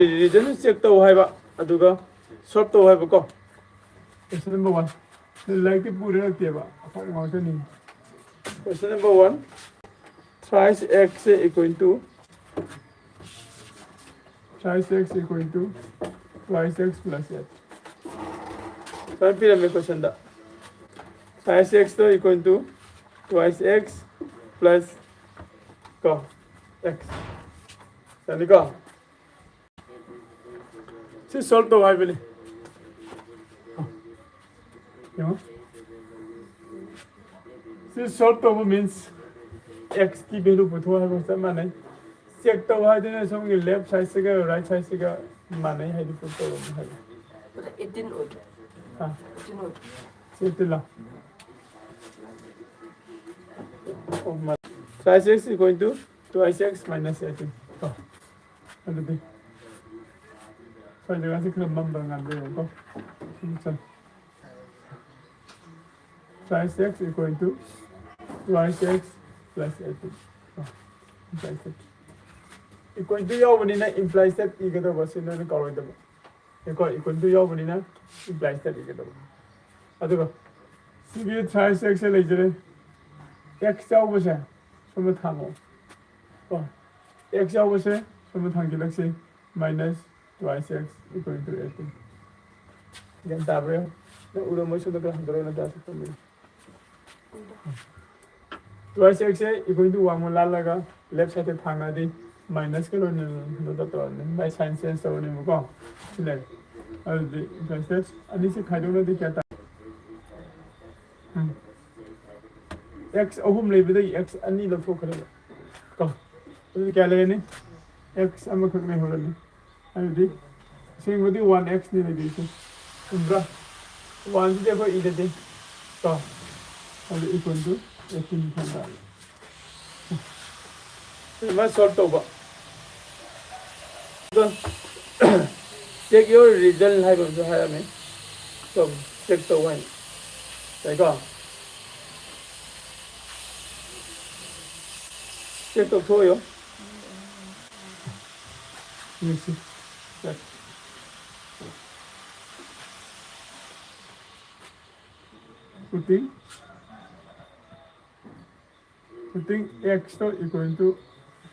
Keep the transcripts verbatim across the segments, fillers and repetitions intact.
Result ꯁꯨ check ꯇꯧ ꯍꯥꯏꯕ, ꯑꯗꯨꯒ solve ꯇꯧ ꯍꯥꯏꯕꯀꯣ꯫ Question number one. ꯂꯥꯏꯔꯤꯛꯇꯤ ꯄꯨꯔ ꯂꯥꯛꯇꯦꯕ, ꯑꯩꯈꯣꯏ ꯉꯥꯛꯇꯅꯤ꯫ Question number one. Thrice x equal to, thrice x equal to twice x plus eight. ꯁꯨꯃꯥꯏꯅ ꯄꯤꯔꯝꯃꯦ question the. Thrice x to equal to twice x plus ꯀꯣ x꯫ ꯌꯥꯅꯤꯀꯣ? ꯁꯤ solve ꯇꯧ ꯍꯥꯏꯕꯅꯤ꯫ ꯌꯦꯡꯉꯣ꯫ ꯁꯤ solve ꯇꯧꯕ means x ꯀꯤ value ꯄꯨꯊꯣꯛ ꯍꯥꯏꯕꯒ ꯆꯞ ꯃꯥꯟꯅꯩ꯫ Check ꯇꯧ ꯍꯥꯏꯗꯨꯅ ꯁꯣꯝꯒꯤ left side ꯁꯤꯒ right side ꯁꯤꯒ ꯃꯥꯟꯅꯩ ꯍꯥꯏꯗꯤ proof ꯇꯧꯔꯝꯃꯦ ꯍꯥꯏꯕ꯫ ꯑꯗ eighteen ꯑꯣꯏꯗ꯭ꯔꯣ? ꯍꯥ? Eighteen ꯑꯣꯏꯗ꯭ꯔꯣ? ꯁꯤ eighteen ꯂꯣ? ꯑꯣ, ꯃꯥ-, twice x equal to twice x minus eighteen ꯀꯣ꯫ ꯑꯗꯨꯗꯤ ꯑꯩꯈꯣꯏ ꯖꯒꯥꯁꯤ ꯈꯔ ꯃꯝꯕ ꯉꯥꯟꯕ ꯌꯦꯡꯉꯨꯀꯣ꯫ ꯁꯨꯝ ꯆꯪ-, twice x equal to twice x plus eighteen ꯀꯣ꯫ Implies that. Equal to ꯌꯥꯎꯕꯅꯤꯅ implies that ꯏꯒꯗꯧꯕ, ꯁꯤ ꯅꯣꯏꯅ ꯀꯥꯎꯔꯣꯏꯗꯕ꯫ ꯀꯣ, equal to ꯌꯥꯎꯕꯅꯤꯅ implies that ꯏꯒꯗꯧꯕ꯫ ꯑꯗꯨꯒ ꯁꯤꯒꯤ twice x ꯁꯦ ꯂꯩꯖꯔꯦ꯫ X ꯌꯥꯎꯕꯁꯦ ꯁꯣꯝꯗ ꯊꯥꯡꯉꯣ꯫ ꯀꯣ, x ꯌꯥꯎꯕꯁꯦ ꯁꯣꯝꯗ ꯊꯥꯡꯖꯤꯜꯂꯛꯁꯤ, minus twice x equal to eighteen꯫ ꯒ꯭ꯌꯥꯟ ꯇꯥꯕ꯭ꯔꯥ? ꯅꯪ ꯎꯔꯝꯃꯣꯏ, ꯁꯣꯝꯗ ꯈꯔ ꯍꯟꯗꯣꯔꯛꯑꯣ, ꯅꯪ ꯇꯥꯁꯤ ꯈꯪꯕꯅꯤ꯫ Twice x say equal to one ꯑꯃ ꯂꯥꯜꯂꯒ left side ꯇ ꯊꯥꯡꯉꯗꯤ minus ꯀ ꯂꯣꯏꯅꯅ ꯀꯩꯅꯣ ꯇꯧꯔꯅꯤ, ꯃꯥꯏ sign change ꯇꯧꯔꯅꯦꯕꯀꯣ꯫ ꯁꯤ ꯂꯩꯔꯦ꯫ ꯑꯗꯨꯗꯤ twice x ꯑꯅꯤꯁꯦ ꯈꯥꯏꯗꯣꯛꯅꯗꯤ ꯀꯌꯥ ꯇꯥꯏ? ꯎꯝ꯫ X ꯑꯍꯨꯝ ꯂꯩꯕꯗꯒꯤ x ꯑꯅꯤ ꯂꯧꯊꯣꯛꯈ꯭ꯔꯦꯕ꯫ ꯀꯣ? ꯑꯗꯨꯗꯤ ꯀꯌꯥ ꯂꯩꯔꯅꯤ? X ꯑꯃꯈꯛ ꯂꯩꯍꯧꯔꯅꯤ꯫ ꯑꯗꯨꯗꯤ ꯑꯁꯦꯡꯕꯗꯤ one x ꯅꯤ ꯂꯩꯗꯣꯏꯁꯦ꯫ ꯆꯨꯝꯕ꯭ꯔꯥ? One ꯁꯤꯗꯤ ꯑꯩꯈꯣꯏ ꯏꯗꯗꯤ꯫ ꯀꯣ? ꯑꯗꯨ equal to eighteen ꯐꯪ ꯇꯥꯔꯦ꯫ ꯁꯤꯃ solve ꯇꯧꯕ꯫ ꯑꯗꯣ, check your result ꯍꯥꯏꯕ ꯑꯃꯁꯨ ꯍꯥꯏꯔꯝꯃꯤ꯫ ꯇꯧ, check ꯇꯧ ꯍꯥꯏꯅ꯫ ꯌꯥꯏꯀꯣ? Check ꯇꯧꯊꯣꯛꯑꯣ꯫ ꯌꯦꯡꯁꯤ꯫ Putting, putting x to equal to,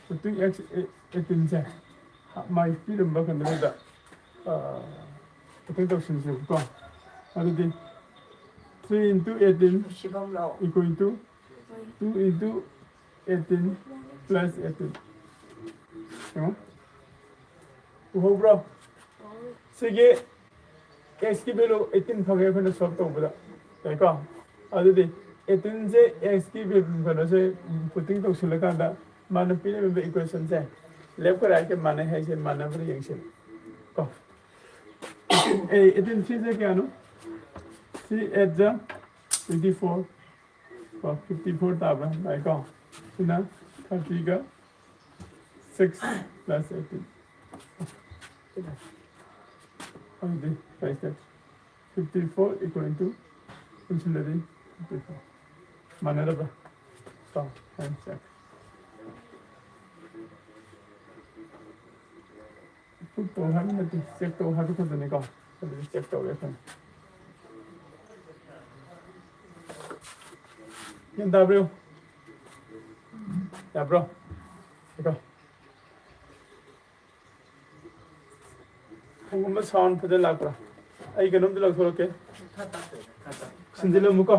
putting x eighteen ꯁꯦ ꯃꯥꯏ ꯄꯤꯔꯝꯕ ꯀꯩꯅꯣꯗꯨꯗ putting ꯇꯧꯁꯤꯟꯁꯦꯕꯀꯣ꯫ ꯑꯗꯨꯗꯤ three into eighteen equal to two into eighteen plus eighteen. ꯌꯦꯡꯉꯣ꯫ ꯎꯍꯧꯕ꯭ꯔꯣ? ꯁꯤꯒꯤ x ꯀꯤ value eighteen ꯐꯪꯉꯦ ꯑꯩꯈꯣꯏꯅ solve ꯇꯧꯕꯗ꯫ ꯌꯥꯏꯀꯣ? ꯑꯗꯨꯗꯤ eighteen ꯁꯦ x ꯀꯤ value ꯀꯩꯅꯣꯁꯦ putting ꯇꯧꯁꯤꯜꯂꯀꯥꯟꯗ ꯃꯥꯅ ꯄꯤꯔꯝꯃꯤꯕ equation ꯁꯦ left ꯀ right ꯀ ꯃꯥꯟꯅꯩ ꯍꯥꯏꯁꯦ ꯃꯥꯟꯅꯕ꯭ꯔꯥ ꯌꯦꯡꯁꯦ꯫ ꯀꯣ? ꯑꯦ, eighteen three ꯁꯦ ꯀꯌꯥꯅꯣ? Three eight ꯖ twenty four꯫ ꯀꯣ, fifty four ꯇꯥꯕ꯭ꯔꯥ? ꯌꯥꯏꯀꯣ? ꯁꯤꯅ thirty ꯒ six plus eighteen꯫ ꯑꯗꯨꯗꯤ ꯀꯩꯁꯦ fifty four equal to infinity fifty four꯫ ꯃꯥꯟꯅꯗꯕ꯭ꯔꯥ? ꯀꯣ, and check꯫ Prove ꯇꯧ ꯍꯥꯏꯕ ꯅꯠꯇꯦ, check ꯇꯧ ꯍꯥꯏꯕ ꯈꯛꯇꯅꯤꯀꯣ꯫ ꯑꯗꯨꯗꯤ check ꯇꯧꯔꯦ ꯑꯩꯈꯣꯏꯅ꯫ ꯒ꯭ꯌꯥꯟ ꯇꯥꯕ꯭ꯔꯣ? ꯌꯥꯕ꯭ꯔꯣ? ꯁꯤꯀꯣ꯫ ꯈꯣꯡꯒꯨꯝꯕ sound ꯐꯖꯅ ꯂꯥꯛꯄ꯭ꯔꯥ? ꯑꯩ ꯀꯩꯅꯣꯝꯇ ꯂꯧꯊꯣꯔꯛꯀꯦ꯫ ꯁꯤꯟꯖꯤꯜꯂꯝꯃꯨꯀꯣ꯫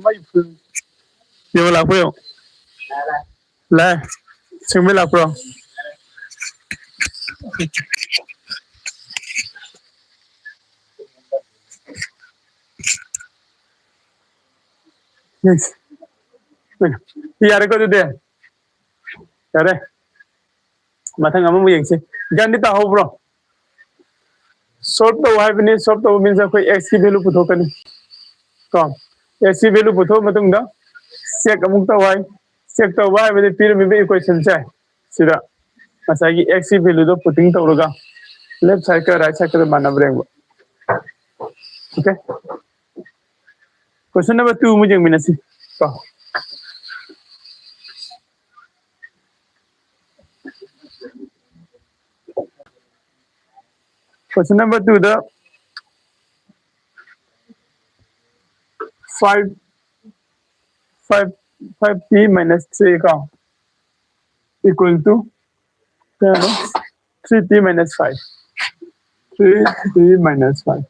ꯃꯩ ꯐꯨꯜ ꯌꯦꯡꯉꯣ, ꯂꯥꯛꯄ꯭ꯔꯣ ꯌꯦꯡꯉꯣ꯫ ꯂꯥꯛꯑꯦ꯫ ꯁꯤꯡꯕꯩ ꯂꯥꯛꯄ꯭ꯔꯣ? ꯌꯦꯡꯁꯤ꯫ ꯌꯥꯔꯦꯀꯣ ꯑꯗꯨꯗꯤ? ꯌꯥꯔꯦ꯫ ꯃꯊꯪ ꯑꯃꯃꯨꯛ ꯌꯦꯡꯁꯤ꯫ ꯒ꯭ꯌꯥꯟꯗꯤ ꯇꯥꯍꯧꯕ꯭ꯔꯣ? ꯁꯣꯜꯕ ꯇꯧ ꯍꯥꯏꯕꯅꯤ꯫ ꯁꯣꯜꯕ ꯇꯧꯕ ꯃꯤꯟꯁ ꯑꯩꯈꯣꯏ ꯑꯦꯛꯁꯀꯤ ꯚꯦꯂꯨ ꯄꯨꯊꯣꯛꯀꯅꯤ ꯀꯣ꯫ ꯑꯦꯛꯁꯀꯤ ꯚꯦꯂꯨ ꯄꯨꯊꯣꯛꯑ ꯃꯇꯨꯡꯗ ꯆꯦꯛ ꯑꯃꯨꯛ ꯇꯧ ꯍꯥꯏ꯫ ꯆꯦꯛ ꯇꯧꯕ ꯍꯥꯏꯕꯗꯤ ꯄꯤꯔꯝꯃꯤꯕ ꯏꯀ꯭ꯋꯦꯁꯟꯁꯦ ꯁꯤꯗ ꯉꯁꯥꯏꯒꯤ ꯑꯦꯛꯁꯀꯤ ꯚꯦꯂꯨꯗꯣ ꯄꯨꯇꯤꯡ ꯇꯧꯔꯒ ꯂꯦꯐ ꯁꯥꯏꯗꯀ ꯔꯥꯏꯠ ꯁꯥꯏꯗꯀꯗ ꯃꯥꯟꯅꯕ꯭ꯔꯥ ꯌꯦꯡꯕ꯫ ꯑꯣꯀꯦ꯫ ꯀꯣꯏꯁꯟ ꯅꯝꯕꯔ ꯇꯨ ꯑꯃꯨꯛ ꯌꯦꯡꯃꯤꯟꯅꯁꯤ ꯀꯣ꯫ ꯀꯣꯏꯁꯟ ꯅꯝꯕꯔ ꯇꯨꯗ five five five t minus three ꯀꯣ, equal to ꯀꯌꯥꯅꯣ? Three t minus five, three t minus five꯫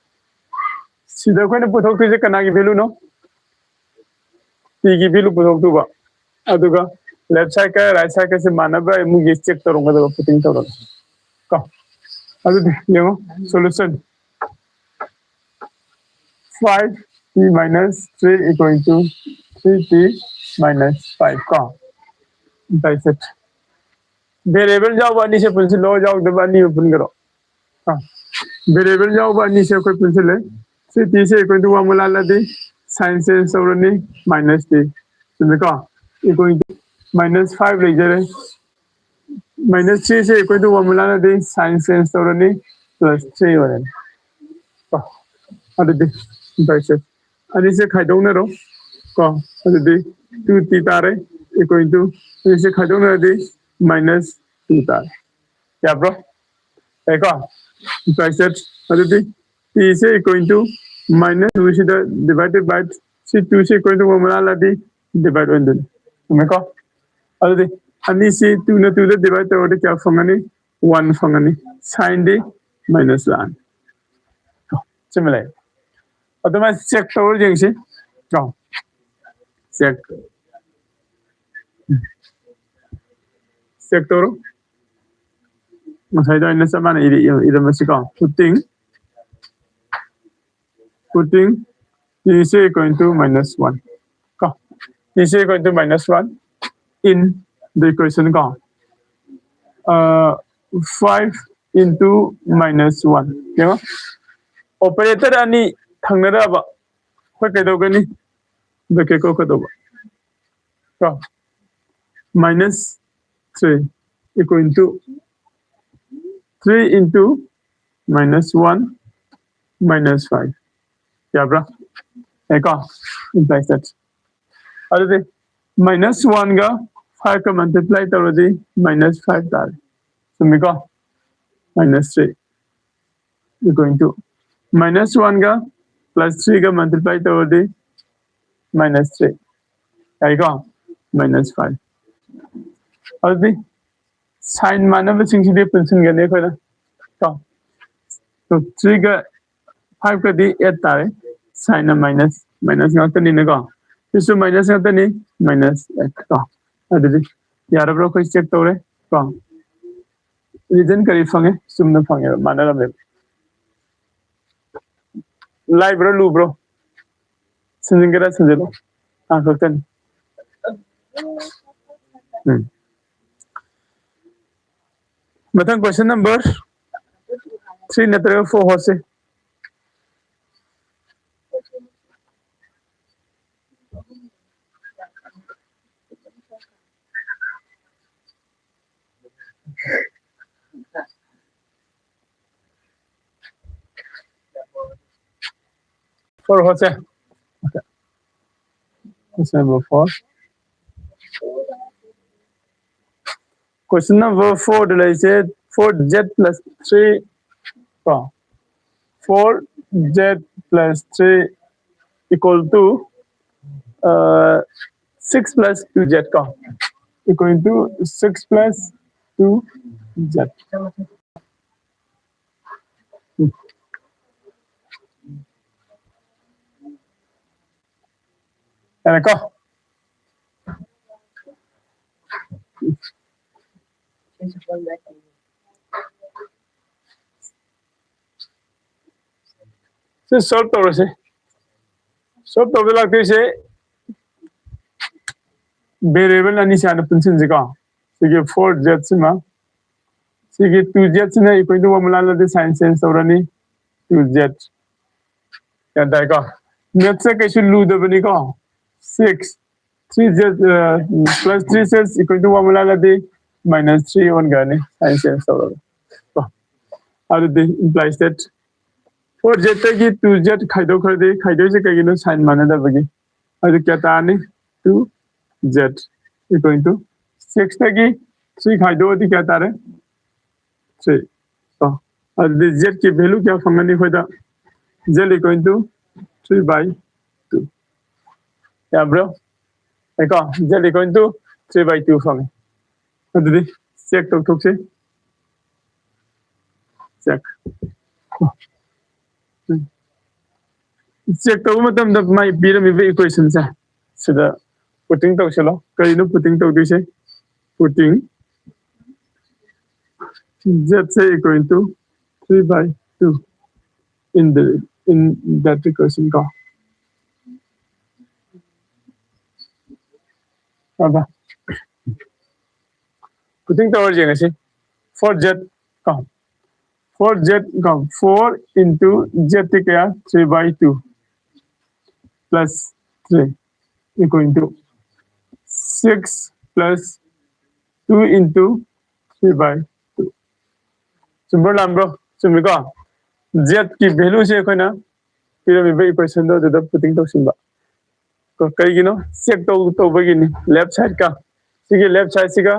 ꯁꯤꯗ ꯑꯩꯈꯣꯏꯅ ꯄꯨꯊꯣꯛꯇꯣꯏꯁꯦ ꯀꯅꯥꯒꯤ ꯚꯦꯂꯨꯅꯣ? ꯇꯤꯒꯤ ꯚꯦꯂꯨ ꯄꯨꯊꯣꯛꯇꯧꯕ꯫ ꯑꯗꯨꯒ ꯂꯦꯐ ꯁꯥꯏꯗꯀ ꯔꯥꯏꯠ ꯁꯥꯏꯗꯀꯁꯦ ꯃꯥꯟꯅꯕ꯭ꯔꯥ ꯑꯃꯨꯛ ꯆꯦꯛ ꯇꯧꯔꯝꯒꯗꯕ, ꯄꯨꯇꯤꯡ ꯇꯧꯔꯒ ꯀꯣ꯫ ꯑꯗꯨꯗꯤ ꯌꯦꯡꯉꯣ, solution. Five t minus three equal to three t minus five ꯀꯣ꯫ ꯚꯦꯔꯤꯌꯦꯕꯜ ꯌꯥꯎꯕ ꯑꯅꯤꯁꯦ ꯄꯨꯟꯁꯤꯜꯂꯣ, ꯌꯥꯎꯗꯕ ꯑꯅꯤ ꯄꯨꯟꯒꯔꯣ꯫ ꯚꯦꯔꯤꯌꯦꯕꯜ ꯌꯥꯎꯕ ꯑꯅꯤꯁꯦ ꯑꯩꯈꯣꯏ ꯄꯨꯟꯁꯤꯜꯂꯦ꯫ Three t ꯁꯦ equal to one ꯃꯨꯂꯥꯜꯂꯗꯤ ꯁꯥꯏꯟ ꯆꯦꯟꯖ ꯇꯧꯔꯅꯤ, ꯃꯥꯏꯅꯁ ꯇꯤ꯫ ꯆꯨꯝꯃꯤꯀꯣ? Equal to minus five ꯂꯩꯖꯔꯦ꯫ Minus three ꯁꯦ equal to one ꯃꯨꯂꯥꯜꯂꯗꯤ ꯁꯥꯏꯟ ꯆꯦꯟꯖ ꯇꯧꯔꯅꯤ, ꯄ꯭ꯂꯁ ꯊ꯭ꯔꯤ ꯑꯣꯏꯔꯅꯤ꯫ ꯀꯣ? ꯑꯗꯨꯗꯤ ꯚꯦꯔꯤꯌꯦꯕꯜ ꯑꯅꯤꯁꯦ ꯈꯥꯏꯗꯣꯛꯅꯔꯣ꯫ ꯀꯣ, ꯑꯗꯨꯗꯤ two t ꯇꯥꯔꯦ, equal to, ꯑꯅꯤꯁꯦ ꯈꯥꯏꯗꯣꯛꯅꯔꯗꯤ minus two ꯇꯥꯔꯦ꯫ ꯌꯥꯕ꯭ꯔꯣ? ꯌꯥꯏꯀꯣ? Implies that, ꯑꯗꯨꯗꯤ t ꯁꯦ equal to minus two ꯁꯤꯗ divided by, ꯁꯤ two say equal to one ꯃꯅꯥꯂꯗꯤ divide ꯑꯣꯏꯗꯣꯏꯅꯤ꯫ ꯆꯨꯝꯃꯦꯀꯣ? ꯑꯗꯨꯗꯤ ꯑꯅꯤꯁꯤ two ꯅ two ꯗ divide ꯇꯧꯔꯗꯤ ꯀꯌꯥ ꯐꯪꯒꯅꯤ? One ꯐꯪꯒꯅꯤ꯫ Sign ꯗꯤ minus ꯂꯥꯛꯑꯅꯤ꯫ ꯀꯣ? ꯁꯤꯃ ꯂꯩ꯫ ꯑꯗꯨꯃꯥꯏꯅ check ꯇꯧꯔ ꯌꯦꯡꯁꯤ꯫ ꯀꯣ? Check꯫ Check ꯇꯧꯔꯣ꯫ ꯉꯁꯥꯏꯗꯣ ꯑꯩꯅ ꯆꯞ ꯃꯥꯟꯅ ꯏꯔꯤ-, ꯏꯔꯝꯕꯁꯤꯀꯣ꯫ Putting, putting t is equal to minus one. ꯀꯣ? T is equal to minus one in the equation ꯀꯣ꯫ ꯑ, five into minus one꯫ ꯌꯦꯡꯉꯣ꯫ Operator ꯑꯅꯤ ꯊꯪꯅꯔꯛꯑꯕ꯫ ꯑꯩꯈꯣꯏ ꯀꯩꯗꯧꯒꯅꯤ? Bracket ꯀꯣꯛꯀꯗꯧꯕ꯫ ꯀꯣ? Minus three equal to three into minus one minus five꯫ ꯌꯥꯕ꯭ꯔꯥ? ꯌꯥꯏꯀꯣ? Implies that꯫ ꯑꯗꯨꯗꯤ minus one ꯒ five ꯀ multiply ꯇꯧꯔꯗꯤ minus five ꯇꯥꯔꯦ꯫ ꯆꯨꯝꯃꯤꯀꯣ? Minus three equal to minus one ꯒ plus three ꯒ multiply ꯇꯧꯔꯗꯤ minus three꯫ ꯌꯥꯏꯀꯣ? Minus five꯫ ꯑꯗꯨꯗꯤ sign ꯃꯥꯟꯅꯕꯁꯤꯡꯁꯤꯗꯤ ꯄꯨꯟꯁꯤꯟꯒꯅꯤ ꯑꯩꯈꯣꯏꯅ꯫ ꯀꯣ? Three ꯒ five ꯀꯗꯤ add ꯇꯥꯔꯦ꯫ Sign ꯅ minus, minus ꯉꯥꯛꯇꯅꯤꯅꯀꯣ꯫ ꯁꯤꯁꯨ minus ꯉꯥꯛꯇꯅꯤ, minus eight ꯀꯣ꯫ ꯑꯗꯨꯗꯤ ꯌꯥꯔꯕ꯭ꯔꯣ? ꯑꯩꯈꯣꯏ check ꯇꯧꯔꯦ ꯀꯣ꯫ Result ꯀꯔꯤ ꯐꯪꯉꯦ? ꯆꯨꯝꯅ ꯐꯪꯉꯦꯕ, ꯃꯥꯟꯅꯔꯝꯃꯦꯕ꯫ ꯂꯥꯏꯕ꯭ꯔꯣ, ꯂꯨꯕ꯭ꯔꯣ? ꯁꯤꯟꯖꯤꯟꯒꯦꯔꯥ, ꯁꯤꯟꯖꯤꯜꯂꯣ꯫ ꯉꯥꯏꯍꯥꯛꯇꯅꯤ꯫ ꯎꯝ꯫ ꯃꯊꯪ question number three ꯅꯠꯇ꯭ꯔꯒ four ꯍꯣꯠꯁꯤ꯫ Four ꯍꯣꯠꯁꯦ꯫ Question number four. Question number four ꯗ ꯂꯩꯁꯦ four z plus three ꯀꯣ, four z plus three equal to uh, six plus two z ꯀꯣ, equal to six plus two z. ꯌꯥꯔꯦꯀꯣ? ꯁꯤ solve ꯇꯧꯔꯁꯤ꯫ Solve ꯇꯧꯕꯗ ꯂꯥꯛꯇꯣꯏꯁꯦ variable ꯑꯅꯤꯁꯦ ꯍꯥꯟꯅ ꯄꯨꯟꯁꯤꯟꯁꯤꯀꯣ꯫ ꯁꯤꯒꯤ four z ꯁꯤꯃ, ꯁꯤꯒꯤ two z ꯁꯤꯅ equal to one ꯂꯥꯜꯂꯗꯤ sign change ꯇꯧꯔꯅꯤ, two z꯫ ꯒ꯭ꯌꯥꯟ ꯇꯥꯏꯀꯣ? Maths ꯁꯦ ꯀꯩꯁꯨ ꯂꯨꯗꯕꯅꯤꯀꯣ꯫ Six, three z plus three z equal to one ꯂꯥꯜꯂꯗꯤ minus three ꯑꯣꯟꯈ꯭ꯔꯅꯤ, sign change ꯇꯧꯔꯒ ꯀꯣ꯫ ꯑꯗꯨꯗꯤ implies that four z ꯇꯒꯤ two z ꯈꯥꯏꯗꯣꯛꯈ꯭ꯔꯗꯤ, ꯈꯥꯏꯗꯣꯛꯏꯁꯦ ꯀꯩꯒꯤꯅꯣ? Sign ꯃꯥꯟꯅꯗꯕꯒꯤ꯫ ꯑꯗꯨ ꯀꯌꯥ ꯇꯥꯔꯅꯤ? Two z equal to six ꯇꯒꯤ three ꯈꯥꯏꯗꯣꯛꯑꯗꯤ ꯀꯌꯥ ꯇꯥꯔꯦ? Three ꯀꯣ꯫ ꯑꯗꯨꯗꯤ z ꯀꯤ value ꯀꯌꯥ ꯐꯪꯒꯅꯤ ꯑꯩꯈꯣꯏꯗ? Z equal to three by two꯫ ꯌꯥꯕ꯭ꯔꯣ? ꯌꯥꯏꯀꯣ? Z equal to three by two ꯐꯪꯉꯦ꯫ ꯑꯗꯨꯗꯤ check ꯇꯧꯊꯣꯛꯁꯤ꯫ Check꯫ Check ꯇꯧꯕ ꯃꯇꯝꯗ ꯃꯥꯏ ꯄꯤꯔꯝꯃꯤꯕ equation ꯁꯦ ꯁꯤꯗ putting ꯇꯧꯁꯤꯜꯂꯣ꯫ ꯀꯔꯤꯅꯣ putting ꯇꯧꯗꯣꯏꯁꯦ? Putting z say equal to three by two in the, in that equation ꯀꯣ꯫ ꯑꯗ putting ꯇꯧꯔꯁꯦ ꯉꯁꯤ꯫ Four z ꯀꯣ, four z ꯀꯣ, four into z ꯇꯤ ꯀꯌꯥ? Three by two plus three equal to six plus two into three by two꯫ ꯆꯨꯝꯕ꯭ꯔꯣ ꯂꯥꯟꯕ꯭ꯔꯣ? ꯆꯨꯝꯃꯤꯀꯣ? Z ꯀꯤ value ꯁꯦ ꯑꯩꯈꯣꯏꯅ ꯄꯤꯔꯝꯃꯤꯕ equation ꯗꯣ ꯑꯗꯨꯗ putting ꯇꯧꯁꯤꯟꯕ꯫ ꯀꯣ, ꯀꯩꯒꯤꯅꯣ? ꯆꯦꯛ ꯇꯧ ꯇꯧꯕꯒꯤꯅꯤ꯫ ꯂꯦꯐ ꯁꯥꯏꯗꯀ, ꯁꯤꯒꯤ ꯂꯦꯐ ꯁꯥꯏꯗꯁꯤꯒ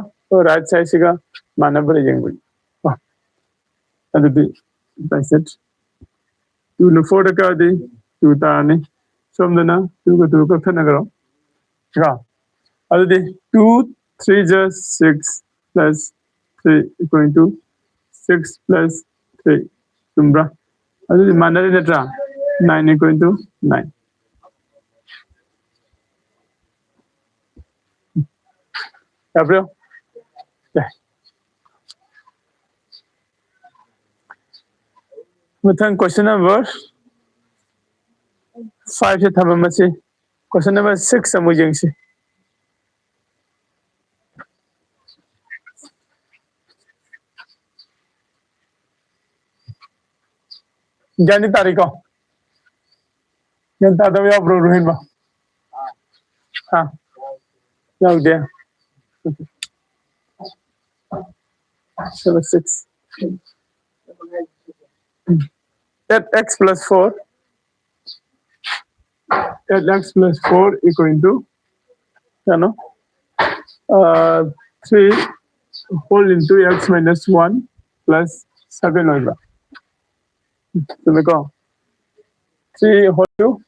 ꯔꯥꯏꯠ ꯁꯥꯏꯗꯁꯤꯒ ꯃꯥꯟꯅꯕ꯭ꯔꯥ ꯌꯦꯡꯕꯒꯤ꯫ ꯀꯣ, ꯑꯗꯨꯗꯤ ꯇꯨꯅ ꯐꯣꯔꯗ ꯀꯛꯑꯗꯤ ꯇꯨ ꯇꯥꯔꯅꯤ꯫ ꯁꯣꯝꯗꯅ ꯇꯨꯒ ꯇꯨ ꯀꯛꯊꯠꯅꯈ꯭ꯔꯣ꯫ ꯀꯣ, ꯑꯗꯨꯗꯤ two three just six plus three equal to six plus three, ꯆꯨꯝꯕ꯭ꯔꯥ? ꯑꯗꯨꯗꯤ ꯃꯥꯟꯅꯔꯦ ꯅꯠꯇ꯭ꯔꯥ? Nine equal to nine꯫ ꯌꯥꯕ꯭ꯔꯣ? ꯌꯥꯏ꯫ ꯃꯊꯪ question number five ꯁꯦ ꯊꯝꯃꯝꯃꯁꯤ꯫ Question number six ꯑꯃꯨꯛ ꯌꯦꯡꯁꯤ꯫ ꯒ꯭ꯌꯥꯟꯗꯤ ꯇꯥꯔꯤꯀꯣ? ꯒ꯭ꯌꯥꯟ ꯇꯥꯗꯕ ꯌꯥꯎꯕ꯭ꯔꯣ, ꯔꯣꯍꯤꯟꯕ? ꯍꯥ? ꯌꯥꯎꯗꯦ? Seven six. Eight x plus four, eight x plus four equal to, you know, uh, three whole into x minus one plus seven ꯑꯣꯏꯕ꯭ꯔꯥ? ꯆꯨꯝꯃꯦꯀꯣ? Three whole into,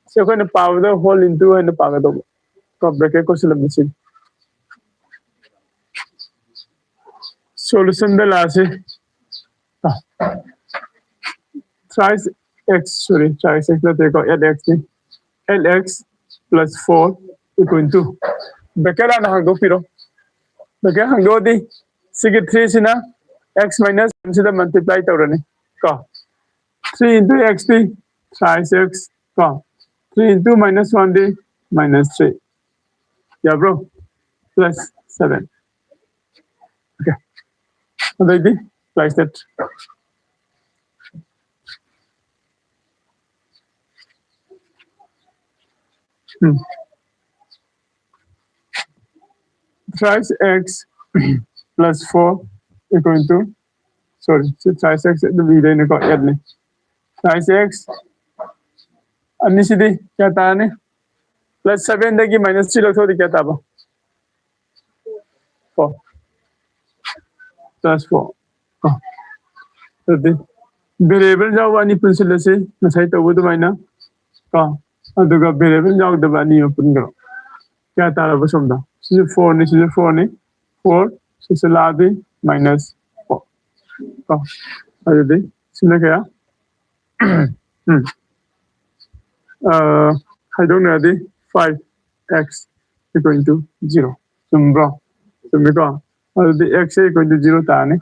ꯁꯤ ꯑꯩꯈꯣꯏꯅ ꯄꯥꯕꯗ whole into ꯍꯥꯏꯅ ꯄꯥꯒꯗꯧꯕ꯫ ꯀꯣ, bracket ꯀꯣꯏꯁꯤꯜꯂꯝꯃꯤ ꯁꯤ꯫ Solution ꯗ ꯂꯥꯛꯑꯁꯤ꯫ Thrice x, sorry, thrice x ꯅꯠꯇꯦꯀꯣ, eight x ꯅꯤ꯫ Eight x plus four equal to, bracket ꯍꯥꯟꯅ ꯍꯥꯡꯗꯣꯛꯄꯤꯔꯣ꯫ Bracket ꯍꯥꯡꯗꯣꯛꯑꯗꯤ ꯁꯤꯒꯤ three ꯁꯤꯅ x minus one ꯁꯤꯗ multiply ꯇꯧꯔꯅꯤ ꯀꯣ꯫ Three into x ꯗꯤ thrice x ꯀꯣ꯫ Three into minus one ꯗꯤ minus three꯫ ꯌꯥꯕ꯭ꯔꯣ? Plus seven꯫ Okay꯫ ꯑꯗꯩꯗꯤ price that꯫ Um. Thrice x plus four equal to, sorry, ꯁꯤ thrice x ꯑꯗꯨꯝ ꯏꯗꯣꯏꯅꯤꯀꯣ, eight ꯅꯤ꯫ Thrice x ꯑꯅꯤꯁꯤꯗꯤ ꯀꯌꯥ ꯇꯥꯔꯅꯤ? ꯄ꯭ꯂꯁ ꯁꯚꯦꯟꯗꯒꯤ ꯃꯥꯏꯅꯁ ꯊ꯭ꯔꯤ ꯂꯧꯊꯣꯛꯑꯗꯤ ꯀꯌꯥ ꯇꯥꯕ? Four plus four. ꯑꯗꯨꯗꯤ ꯚꯦꯔꯤꯌꯦꯕꯜ ꯌꯥꯎꯕ ꯑꯅꯤ ꯄꯨꯟꯁꯤꯜꯂꯁꯤ, ꯉꯁꯥꯏ ꯇꯧꯕ ꯑꯗꯨꯃꯥꯏꯅ ꯀꯣ꯫ ꯑꯗꯨꯒ ꯚꯦꯔꯤꯌꯦꯕꯜ ꯌꯥꯎꯗꯕ ꯑꯅꯤ ꯑꯃ ꯄꯨꯟꯈ꯭ꯔꯣ꯫ ꯀꯌꯥ ꯇꯥꯔꯕ ꯁꯣꯝꯗ? ꯁꯤꯁꯨ ꯐꯣꯔꯅꯤ, ꯁꯤꯁꯨ ꯐꯣꯔꯅꯤ꯫ ꯐꯣꯔ, ꯁꯤꯁꯨ ꯂꯥꯛꯑꯗꯤ ꯃꯥꯏꯅꯁ ꯐꯣꯔ ꯀꯣ꯫ ꯑꯗꯨꯗꯤ ꯁꯤꯅ ꯀꯌꯥ? ꯎꯝ꯫ ꯑ, ꯈꯥꯏꯗꯣꯛꯅꯔꯗꯤ five x equal to zero. ꯆꯨꯝꯕ꯭ꯔꯣ? ꯆꯨꯝꯃꯤꯀꯣ? ꯑꯗꯨꯗꯤ ꯑꯦꯛꯁꯁꯦ ꯏꯀ꯭ꯋꯦꯜ ꯇꯨ ꯖꯤꯔꯣ ꯇꯥꯔꯅꯤ꯫